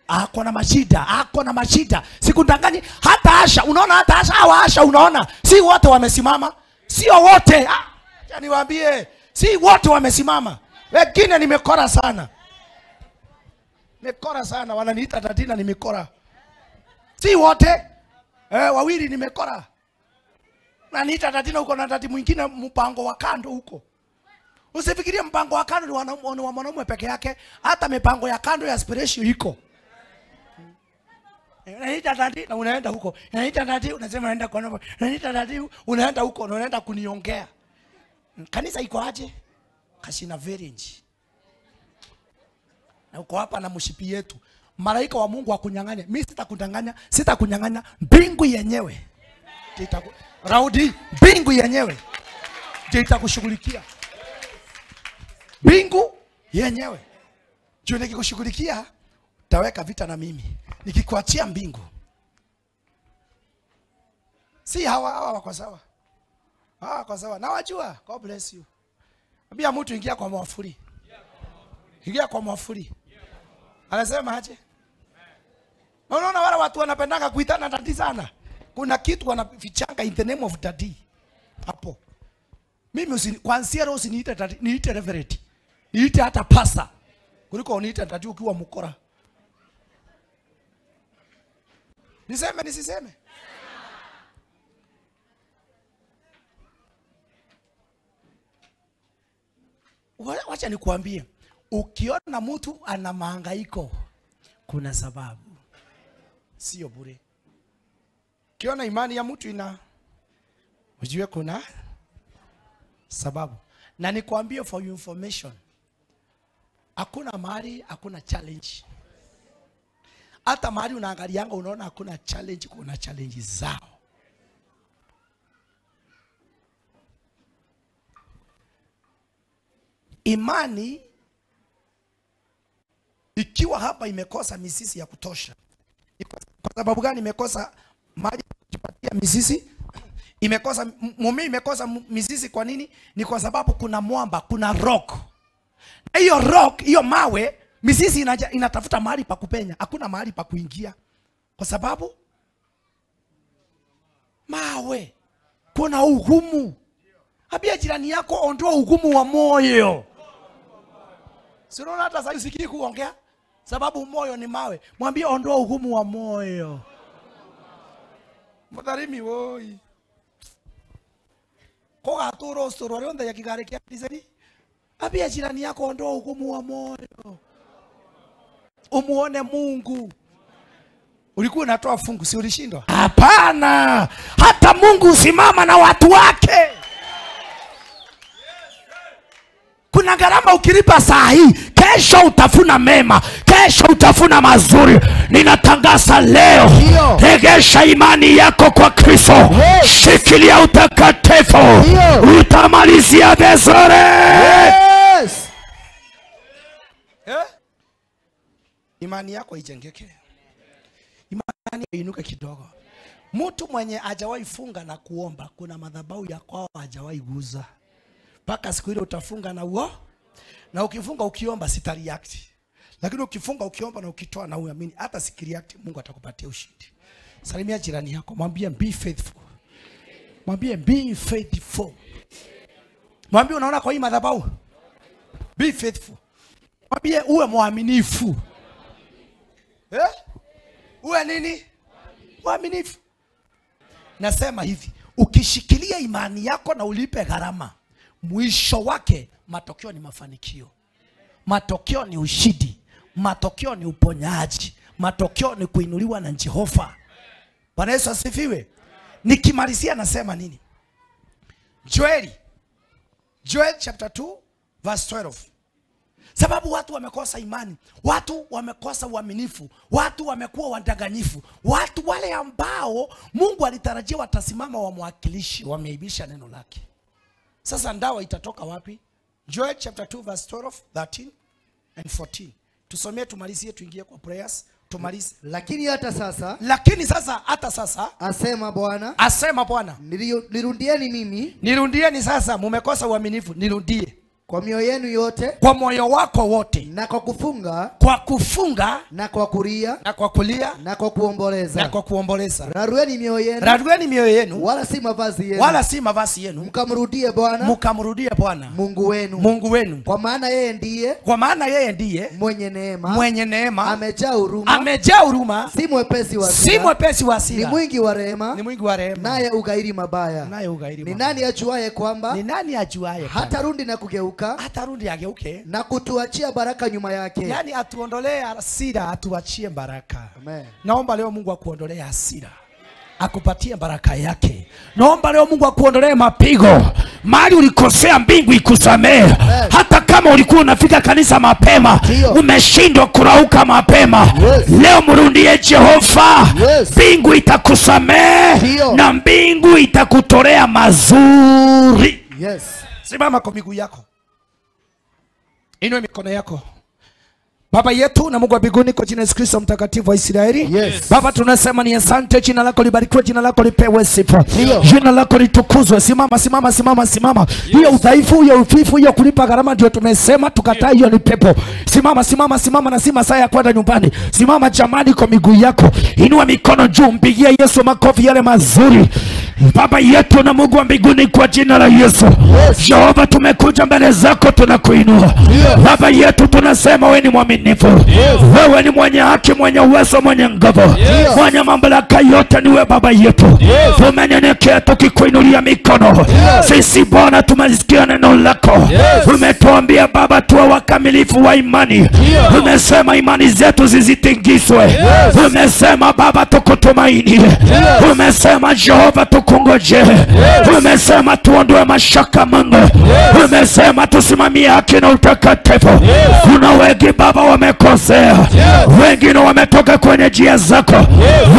Ako na mashida, ako na mashida. Sikudanganyi hata Asha, unaona hata Asha, hawa Asha unaona, si wote wamesimama, sio wote. Acha niwaambie, si wote wamesimama. Wengine nimekora sana. Nimekora sana, wananiita tatina nimekora. Si wote. Wawili nimekora. Wananiita tatina huko na tati mwingine mpango wa kando huko. Usifikirie mpango wa kando ni wa mwanaume peke yake, hata mipango ya kando ya aspiration iko. Unaniita tati na unaenda huko. Unaniita tati unasema naenda kwa nani? Unaniita tati unaenda huko na unaenda kuniongea. Kanisa iko aje? Kashina village. Na uko hapa na mshipi yetu. Malaika wa Mungu akunyang'anya. Mimi sitakudanganya, sitakunyang'anya. Mbingu yenyewe. Raudi, mbingu yenyewe itakushughulikia. Mbingu yenyewe. Juu nikikushughulikia, utaweka vita na mimi. Nikikuachia mbingu. Si hawa wako sawa. Hawa wako sawa. Na wajua, God bless you. Ambia mtu ingia kwa mwafuli. Ingia kwa mwafuli. Anasema aje? Unaona wale watu wanapendanga kuitana daddy sana. Kuna kitu wanafichanga in the name of daddy. Hapo. Mimi kuanzia leo usiniite daddy, niite reverend. Niite hata pastor. Kuliko uniite daddy ukiwa mkora. Niseme nisiseme? Wacha nikuambie, ukiona mtu ana mahangaiko kuna sababu. Sio bure. Ukiona imani ya mtu ina, ujue kuna sababu. Na nikuambie for your information, hakuna mahali hakuna challenge. Hata mahali unaangalianga unaona hakuna challenge, kuna challenge zao. Imani ikiwa hapa imekosa mizizi ya kutosha. Kwa sababu gani imekosa maji kujipatia mizizi? Imekosa mumea, imekosa mizizi. Kwa nini? Ni kwa sababu kuna mwamba, kuna rock. Na hiyo rock, hiyo mawe, mizizi inatafuta mahali pa kupenya, hakuna mahali pa kuingia. Kwa sababu mawe, kuna ugumu. Ambia jirani yako, ondoa ugumu wa moyo. Si unaona hata sasa usikii kuongea? Sababu moyo ni mawe. Mwambie ondoa ugumu wa moyo. Mutharimi woi. Koga turo suru rionde ya kigari kia dizeli. Ambia jirani yako ondoa ugumu wa moyo. Umuone Mungu. Ulikuwa unatoa fungu, si ulishindwa? Hapana. Hata Mungu usimama na watu wake. Kuna gharama ukilipa saa hii, kesho utafuna mema, kesho utafuna mazuri. Ninatangaza leo, regesha imani yako kwa Kristo. Shikilia utakatifu, utamalizia vizuri. Yes. Imani yako ijengeke. Imani inuke kidogo. Mtu mwenye hajawahi funga na kuomba, kuna madhabahu ya kwao hajawahi guza. Paka siku ile utafunga na uo. Na ukifunga ukiomba sita react. Lakini ukifunga ukiomba na ukitoa na uamini, hata sikireact, Mungu atakupatia ushindi. Salimia jirani yako, mwambie be faithful. Mwambie be faithful. Mwambie unaona kwa hii madhabahu, be faithful. Mwambie uwe mwaminifu. Uwe nini? Mwaminifu. Nasema hivi, ukishikilia imani yako na ulipe gharama, mwisho wake matokeo ni mafanikio. Matokeo ni ushindi. Matokeo ni uponyaji. Matokeo ni kuinuliwa na Jehova. Bwana Yesu asifiwe. Nikimalizia nasema nini? Joel chapter 2 verse 12. Sababu watu wamekosa imani, watu wamekosa uaminifu, watu wamekuwa wadanganyifu, watu wale ambao Mungu alitarajia watasimama wamwakilishi, wameibisha neno lake. Sasa ndawa itatoka wapi? Joel chapter 2 verse 12, 13 and 14. Tusomee tumalizie, tuingie kwa prayers, tumalize. Lakini hata sasa, lakini sasa hata sasa asema Bwana, asema Bwana, nirundieni mimi, nirundieni sasa, mumekosa uaminifu, nirundie kwa mioyo yenu yote, kwa moyo wako wote, na kwa kufunga, kwa kufunga, na kwa kulia, na kwa kulia, na kwa kuomboleza, na kwa kuomboleza. Rarueni mioyo yenu, rarueni mioyo yenu, wala si mavazi yenu, wala si mavazi yenu, mkamrudie Bwana, mkamrudie Bwana Mungu wenu, Mungu wenu, kwa maana yeye ndiye, kwa maana yeye ndiye mwenye neema, mwenye neema, amejaa huruma, amejaa huruma, si mwepesi wa hasira, si mwepesi wa hasira, ni mwingi wa rehema, ni mwingi wa rehema, naye ugairi mabaya, naye ugairi mabaya. Ni nani ajuaye kwamba, ni nani ajuaye hata rundi na kugeuka, hata rundi ageuke na kutuachia baraka nyuma yake. Yani atuondolee hasira, atuachie baraka. Amen. Naomba leo Mungu akuondolee hasira, akupatie baraka yake. Naomba leo Mungu akuondolee mapigo. Mahali ulikosea mbingu ikusamehe. Hata kama ulikuwa unafika kanisa mapema, umeshindwa kurauka mapema, Yes. Leo mrudie Jehova. Yes. Mbingu itakusamehe na mbingu itakutolea mazuri. Yes. Simama kwa miguu yako. Inua mikono yako. Baba yetu na Mungu wa mbinguni, kwa jina la Yesu Kristo mtakatifu wa Israeli. Yes. Baba tunasema ni asante, jina lako libarikiwe, jina lako lipewe sifa. Jina lako litukuzwe. Simama, simama, simama, simama. Hiyo udhaifu, hiyo ufifu, hiyo kulipa gharama ndio tumesema tukataa, hiyo ni pepo. Simama, simama, simama na si masaa ya kwenda nyumbani. Simama jamani kwa miguu yako. Inua mikono juu, mpigie Yesu makofi yale mazuri. Baba yetu na Mungu wa mbinguni, kwa jina la Yesu. Yes. Jehova tumekuja mbele zako, tunakuinua. Baba yetu tunasema wewe ni mwaminifu. Yes. Wewe ni mwenye haki, mwenye uwezo, mwenye nguvu. Yes. Mwenye mamlaka yote ni wewe baba yetu. Yes. Tumenyenyekea tukikuinulia mikono. Yes. Sisi Bwana tumesikia neno lako. Yes. Umetuambia Baba tuwe wakamilifu wa imani. Yes. Umesema imani zetu zisitingizwe. Yes. Umesema Baba tukutumaini. Yes. Umesema Jehova tukungoje. Yes. Umesema tuondoe mashaka Mungu. Yes. Umesema tusimamie haki na utakatifu. Yes. Kuna wengi Baba wamekosea. Yes. Wengine wametoka kwenye njia zako. Yes.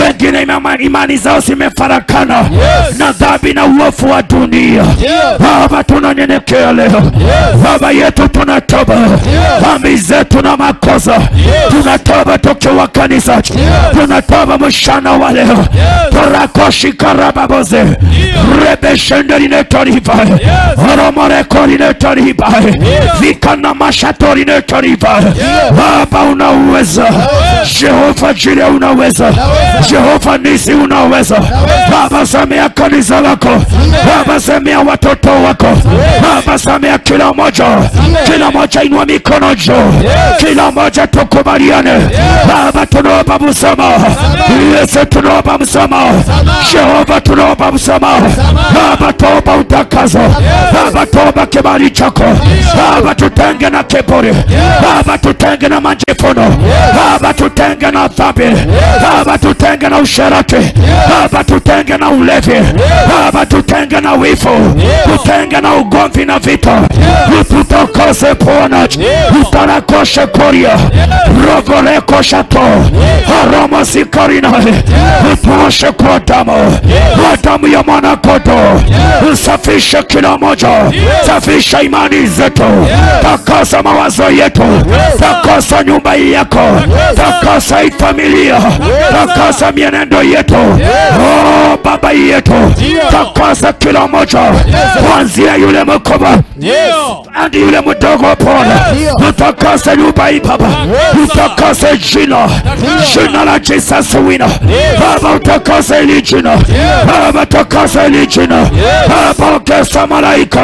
Wengine imani zao zimefarakana. Yes. Na dhambi na uovu wa dunia. Yes. Baba tunanyenyekea leo. Yes. Baba yetu tunatubu. Tunatoba dhambi zetu na makosa. Tunatoba tukiwa kanisa. Tunatoba mchana wa leo. Torakoshi karababoze. Rebeshenderine toriva. Oromore korine toriva. Vikana mashatorine toriva. Baba unaweza. Jehova Jire unaweza. Jehova Nisi unaweza. Baba samea kanisa lako. Baba samea watoto wako. Baba samea kila moja. Kila moja inua mikono juu. Kila moja tukubaliane. Baba tunaomba msamaha. Yesu tunaomba msamaha. Jehova tunaomba msamaha. Baba tuomba utakaso. Baba tuomba kibali chako. Baba tutenge na kiburi. Baba tutenge na majivuno. Baba tutenge na dhambi. Baba tutenge na usherati. Baba tutenge na ulevi. Baba tutenge na wivu. Tutenge na ugomvi na vita. Ututakase Bwana. Utarakoshe koria. Rovoreko shato. Harama sikarina. Utuoshe kwa damu. Kwa damu ya mwana kondoo. Usafishe kila moja. Safisha imani zetu. Takasa mawazo yetu. Takasa nyumba yako. Takasa familia. Takasa mienendo yetu. Oh baba yetu. Takasa kila moja. Kuanzia yule mkubwa hadi yule mdogo Bwana. Utakase nyumba hii Baba. Utakase jina. Jina la Jesus wina. Baba utakase hili jina. Baba utakase hili jina. Baba ongeza malaika.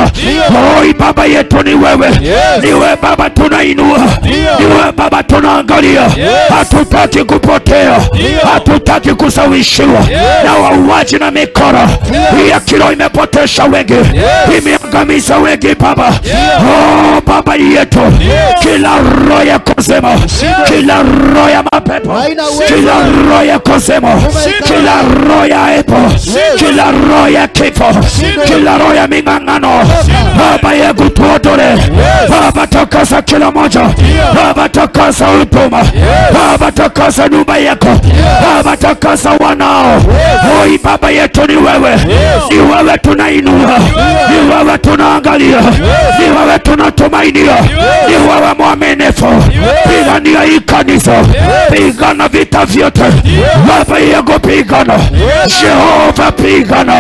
Oi Baba yetu ni wewe. Ni wewe Baba tunainua. Ni wewe Baba tunaangalia. Hatutaki kupotea. Hatutaki kusawishiwa na wauaji na mikora. Ya kilo imepotesha wengi. Imeangamiza wengi Baba. Oh Baba yetu. Kila roho ya kusema, kila roho ya mapepo, kila roho ya kusema, kila roho ya epo, kila roho ya kifo, kila roho ya ming'ang'ano, Baba yetu tuondole. Baba takasa kila moja. Baba takasa huduma. Baba takasa nyumba yako. Baba takasa wanao. Oi Baba yetu ni wewe. Ni wewe tunainua. Ni wewe tunaangalia. Ni wewe tunatumainia. Ni wewe mwaminifu. Pigania hii kanisa. Pigana vita vyote. Baba yako pigana. Jehova pigana.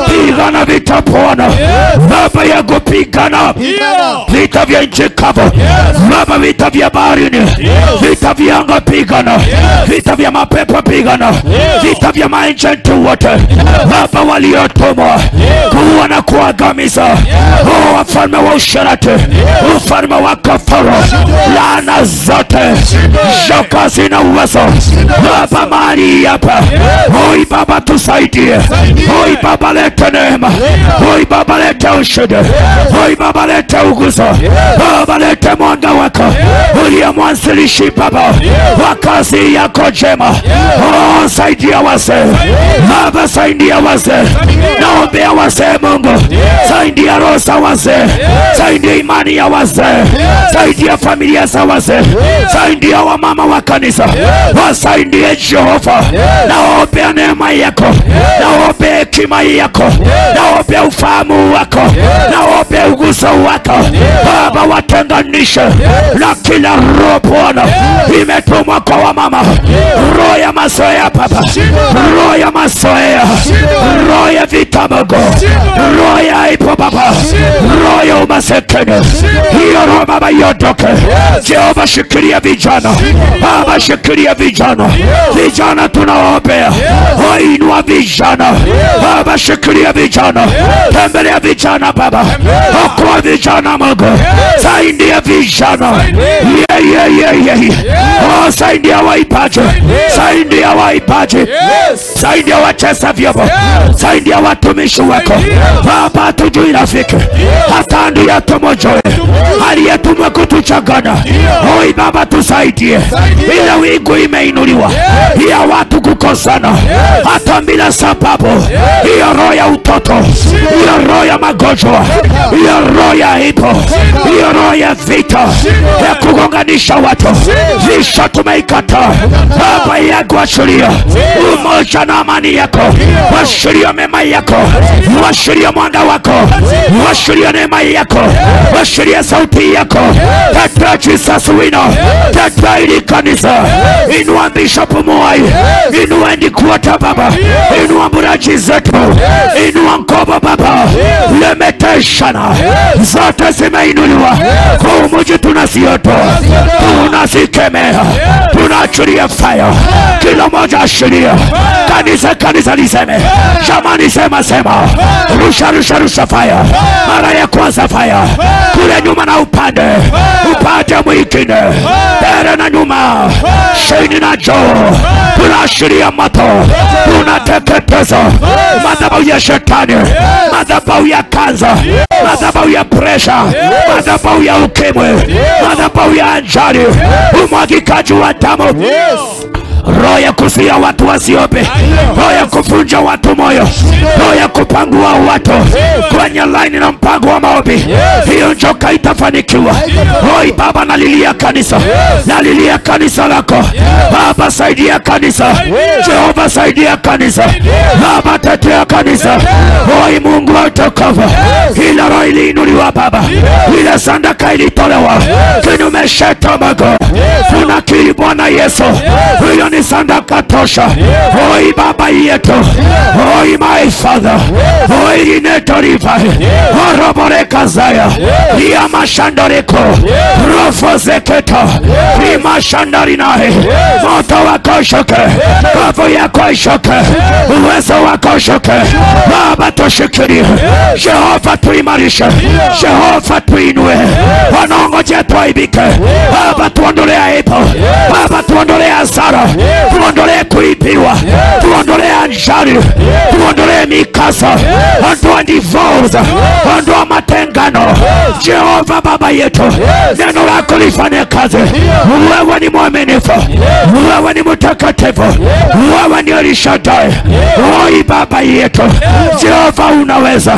Pigana vita Bwana. Baba yako pigana. Vita vya nchi kavu. Baba vita vya baharini. Vita vya anga pigana. Vita vya mapepo pigana. Vita vya maagenti wote. Baba waliotumwa kuua na kuangamiza. Oh wafalme wa usherati, ufalme wa kafara, laana zote joka zina uwezo. Baba mahali hapa. Oi Baba tusaidie. Oi Baba lete neema. Oi Baba lete ushindi. Oi Baba lete uguso. Baba lete mwanga wako uliye mwanzilishi Baba wa kazi yako njema. Oh saidia wazee. Baba saidia wazee. Naombea wazee Mungu. Saidia roho za wazee. Saidia imani ya wazee. Saidia familia za wazee. Saidia wamama wa kanisa. Wasaidie Jehova. Naombea neema yako. Naombea hekima yako. Naombea ufahamu wako. Naombea uguso wako. Baba watenganishe na kila roho Bwana imetumwa kwa wamama. Roho ya mazoea Baba. Roho ya mazoea. Roho ya vitamogo. Roho ya aibu Baba. Roho ya umasikini. Hiyo roho Baba iondoke. Jehova shikilia vijana. Baba shikilia vijana. Vijana tunawaombea. Inua vijana. Baba shikilia vijana. Tembelea vijana Baba. Okoa vijana Mungu. Saidia vijana. Oh saidia waipaji. Saidia waipaji. Saidia wacheza vyombo. Saidia watumishi wako. Baba tujui rafiki. Hata ndiye tumojoe. Aliyetumwa kutuchanganya. Oi Baba tusaidie. Ile wingu imeinuliwa ya watu kukosana hata bila sababu. Hiyo roho ya utoto, hiyo roho ya magonjwa, hiyo roho ya aibu, hiyo roho ya vita ya kugonganisha watu, visha tume Tunaikataa. Baba yangu ashiria umoja na amani yako, ashiria mema yako, ashiria mwanga wako, ashiria neema yako, ashiria sauti yako. Tetea Jesus wino, tetea ili kanisa. Inua Bishop Mwai, inua Ndikuata baba, inua Muraji zetu, inua Nkobo baba. Lemeteshana zote zimeinuliwa kwa umoja, tunaziotoa, tunazikemea, tunaachilia fire. Kila moja ashiria kanisa, kanisa liseme, jamani sema sema, rusha rusha rusha fire. Mara ya kwanza fire kule nyuma na upande upande mwingine, mbele na nyuma, chini na juu, tunaashiria moto, tunateketeza madhabahu ya shetani, madhabahu ya kansa, madhabahu ya presha, madhabahu ya ukimwi, madhabahu ya ajali, umwagikaji wa damu. Roho ya kuzuia watu wasiope, roho ya kuvunja watu moyo, roho ya kupangua watu kwenye line na mpango wa maombi, hiyo njoka itafanikiwa. Hoi Baba, nalilia kanisa, nalilia kanisa lako Baba, saidia kanisa. Jehova saidia kanisa. Baba tetea kanisa. Hoi Mungu wa utukufu, ila roho iliinuliwa Baba, ile sadaka ilitolewa kinyume shetani. Tunakiri Bwana Yesu, hiyo ni sadaka tosha. Hoi Baba yetu, hoi my Father, hoi linetoriva oroboreka zaya ya mashandoreko rofo zeketo rimashandarinahe. Moto wako ushuke, nguvu yako ishuke, uwezo wako ushuke Baba, tushikilie. Jehova tuimarishe, Jehova tuinue. Wanaongojea tuaibike Baba, tuondolee aibu Baba, tuondolee hasara, tuondolee kuibiwa, tuondolee ajali, tuondolee mikasa, ondoa divorce, ondoa matengano. Jehova Baba yetu, neno lako lifanye kazi. Wewe ni mwaminifu, wewe ni mtakatifu, wewe ni El Shaddai. Oi Baba yetu, Jehova unaweza,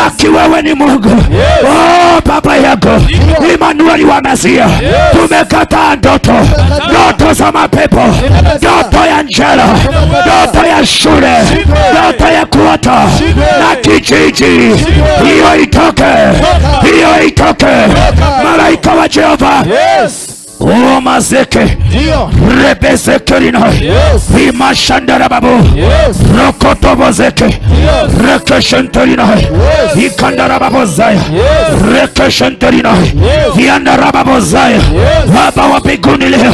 haki wewe ni Mungu. Oh Baba yako Emmanuel wa Masia, tumekataa ndoto, ndoto za mapepo, ndoto ya njala, ndoto ya shule, ndoto ya kuota na kijiji, hiyo itoke, hiyo itoke. Malaika wa Jehova O mazeke rebezekerina imashandara babu rokotobozeke rekeshenterina ikandara babu zaya rekeshenterina iandara babu zaya. Baba wa mbinguni, leo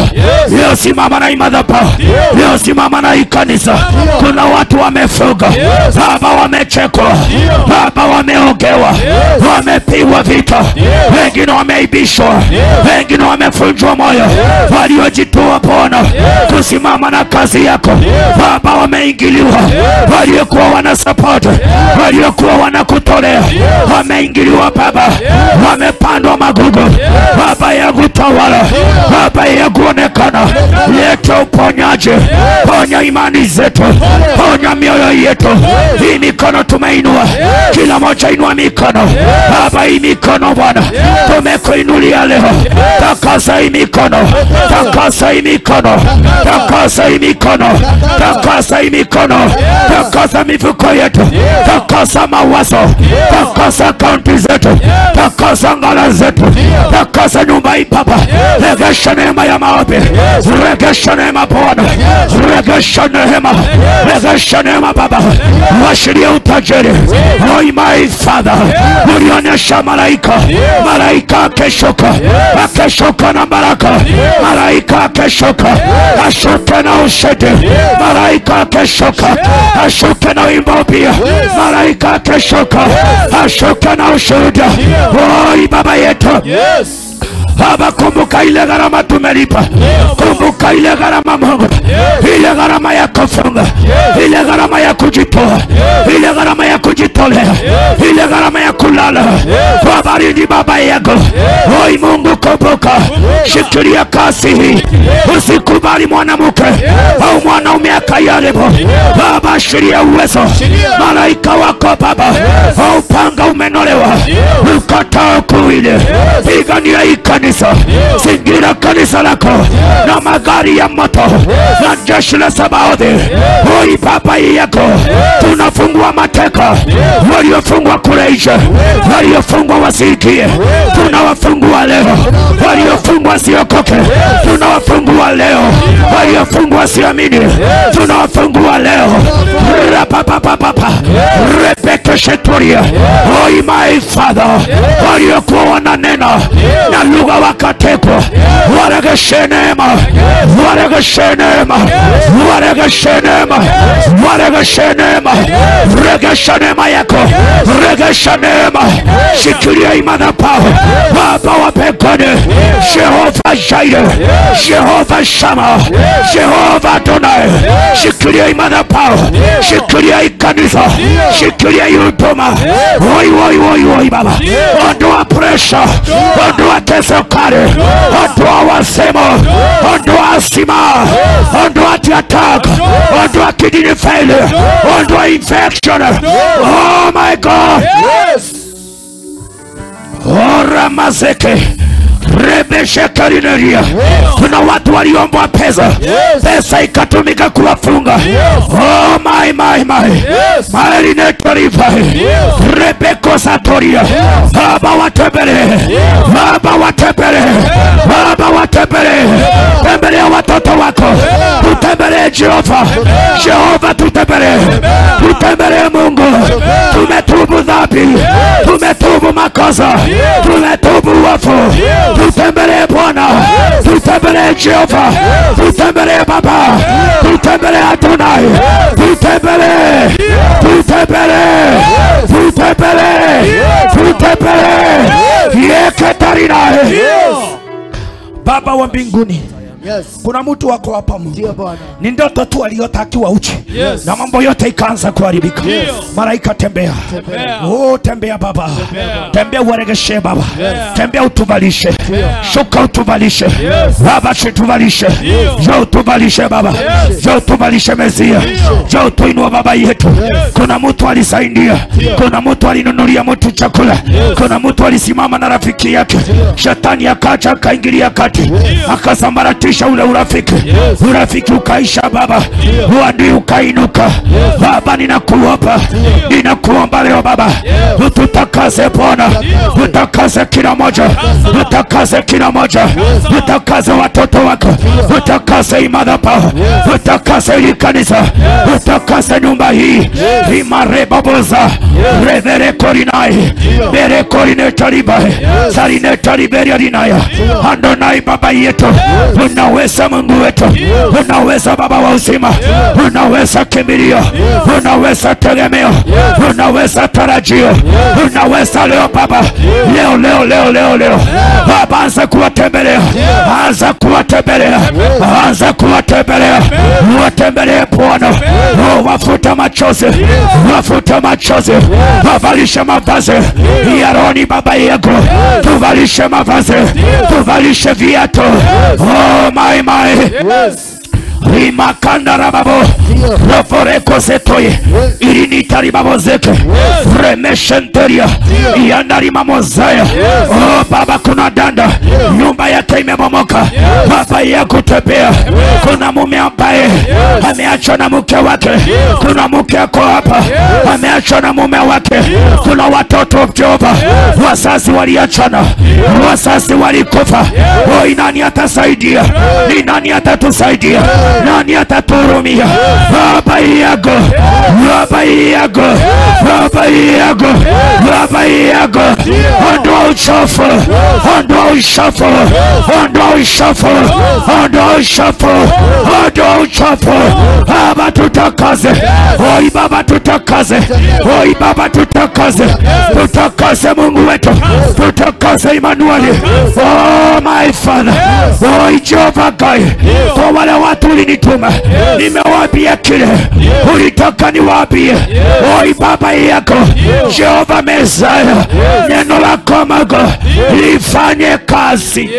leo simama na madhabahu, leo simama na kanisa. Kuna watu wamefuga Baba, wamechekwa Baba, wameogewa, wamepigwa vita, wengine wameibishwa, wengine wamefunjwa moyo, waliojitoa Bwana kusimama na kazi yako Baba wameingiliwa, waliokuwa wanasupport, waliokuwa wanakutolea wameingiliwa Baba, wamepandwa magugu. Baba yangu tawala, Baba yangu onekana, leta uponyaji, ponya imani zetu, ponya mioyo yetu. Hii mikono tumeinua, kila moja inua mikono Baba, hii mikono Bwana tumekuinulia leo. Takasa hii mikono, takasa hii mikono, takasa hii mikono, takasa hii mikono, takasa mifuko yetu, takasa mawazo, takasa akaunti zetu, takasa ngala zetu, takasa nyumba hii Baba. Regesha neema ya maombi, regesha neema Bwana, regesha neema, regesha neema Baba, washiria utajiri. Oh my Father, ulionyesha malaika, malaika akeshuka, akeshuka na baraka, malaika akeshuka, ashuke na ushindi, malaika akeshuka, ashuke na wimbo pia, malaika akeshuka, ashuke na ushuhuda. Oh Baba yetu, Baba kumbuka ile gharama tumelipa, kumbuka ile gharama Mungu, ile gharama ya kufunga, ile gharama ya kujitoa, ile gharama ya kujitolea, ile gharama ya kulala kwa baridi Baba yako. Oi Mungu kumbuka, shikilia kasi hii, usikubali mwanamke au mwanaume akaibisha. yarebo. Baba ashiria uwezo. Malaika wako Baba. Upanga umenolewa. Ukataa kuwile. Pigania hii kanisa. Zingira kanisa lako na magari ya moto na jeshi la Sabaothi. Oi Baba yako, tunafungua mateka waliofungwa kule nje, waliofungwa wasikie, tunawafungua leo. Waliofungwa wasiokoke, tunawafungua leo. Waliofungwa wasiamini, tunawafungua leo. Rapapapapa repekeshetoria. Oi my Father, waliokuwa wananena na lugha wakatekwa, waregeshe neema, waregeshe neema, waregeshe neema, waregeshe neema, regesha neema yako, regesha neema. Shikilia madhabahu Baba wa mbinguni, Jehova Jireh, Jehova Shama, Jehova Adonai, shikilia madhabahu, shikilia kanisa, shikilia huduma. Oi oi oi oi Baba, ondoa pressure, ondoa teso kali, ondoa wasemo, ondoa asima, ondoa attack, ondoa kidney failure, ondoa infection. Oh my God. Ora mazeke rebeshe karineria. Kuna watu waliombwa pesa, pesa ikatumika kuwafunga. Oh my my my. Marinetorifa Rebeko satoria. Baba watembele, Baba watembele, Baba watembele. Tembelea watoto wako, tutembelee Jehova, Jehova tutembelee, tutembelee Mungu. Tumetubu dhambi, tumetubu makosa, tumetubu uovu. Tutembelee Bwana, tutembelee Jehova, tutembelee Baba, tutembelee Adonai, tutembelee, tutembelee, tutembelee, tutembelee. Yekatarina. Baba wa mbinguni, kuna mtu wako hapa Mungu, ni ndoto tu aliota akiwa uchi, na mambo yote ikaanza kuharibika. Malaika tembea, oh tembea Baba, tembea uwaregeshe Baba, tembea utuvalishe, shuka utuvalishe Baba, utuvalishe, njoo utuvalishe Baba, njoo utuvalishe Mesia, njoo utuinue Baba yetu. Kuna mtu alisaidia, kuna mtu alinunulia mtu chakula, kuna mtu alisimama na rafiki yake, shetani akaja akaingilia kati, akasambaratisha ule urafiki. Urafiki ukaisha Baba, uadui ukainuka. Baba ninakuomba, ninakuomba leo Baba, ututakase Bwana, utakase kila moja, utakase kila moja, utakase watoto wako, utakase madhabahu, utakase hili kanisa, utakase nyumba hii. Imarebaboza revere korinai bere korine taribai sarine tariberia rinaya. Adonai Baba yetu, unaweza Mungu wetu, unaweza Baba wa uzima, unaweza kimbilio, unaweza tegemeo, unaweza tarajio, unaweza leo Baba, leo leo leo leo leo Baba, anza kuwatembelea, anza kuwatembelea, anza kuwatembelea, watembelee Bwana. Wafuta machozi, wafuta machozi, wavalishe mavazi ya Aroni Baba yako, tuvalishe mavazi, tuvalishe viatu. Oh my my. Rimakanda rababo roforeko setoye irinitari babozeke remeshenteria iandari mamozaya. Oh Baba, kuna danda nyumba yake imebomoka, baba yako tembea. Kuna mume ambaye ameachwa na mke wake, kuna mke ako hapa ameachwa na mume wake, kuna watoto Jehova, wazazi waliachana, wazazi walikufa. Oh, nani atasaidia? Ni nani atatusaidia? Nani atatuhurumia? Baba yako, Baba yako, Baba yako, Baba yako, ondoa uchafu, ondoa uchafu, ondoa uchafu, ondoa uchafu, ondoa uchafu. Baba tutakaze, oi Baba tutakaze, oi Baba tutakaze, tutakaze Mungu wetu, tutakaze Emmanuel. Oh my Father, oi Jehova Kai, kwa wale watu ulinituma, nimewaambia kile ulitaka niwaambie. Oi Baba yako Jehova Mesaya, neno lako Mungu lifanye kazi.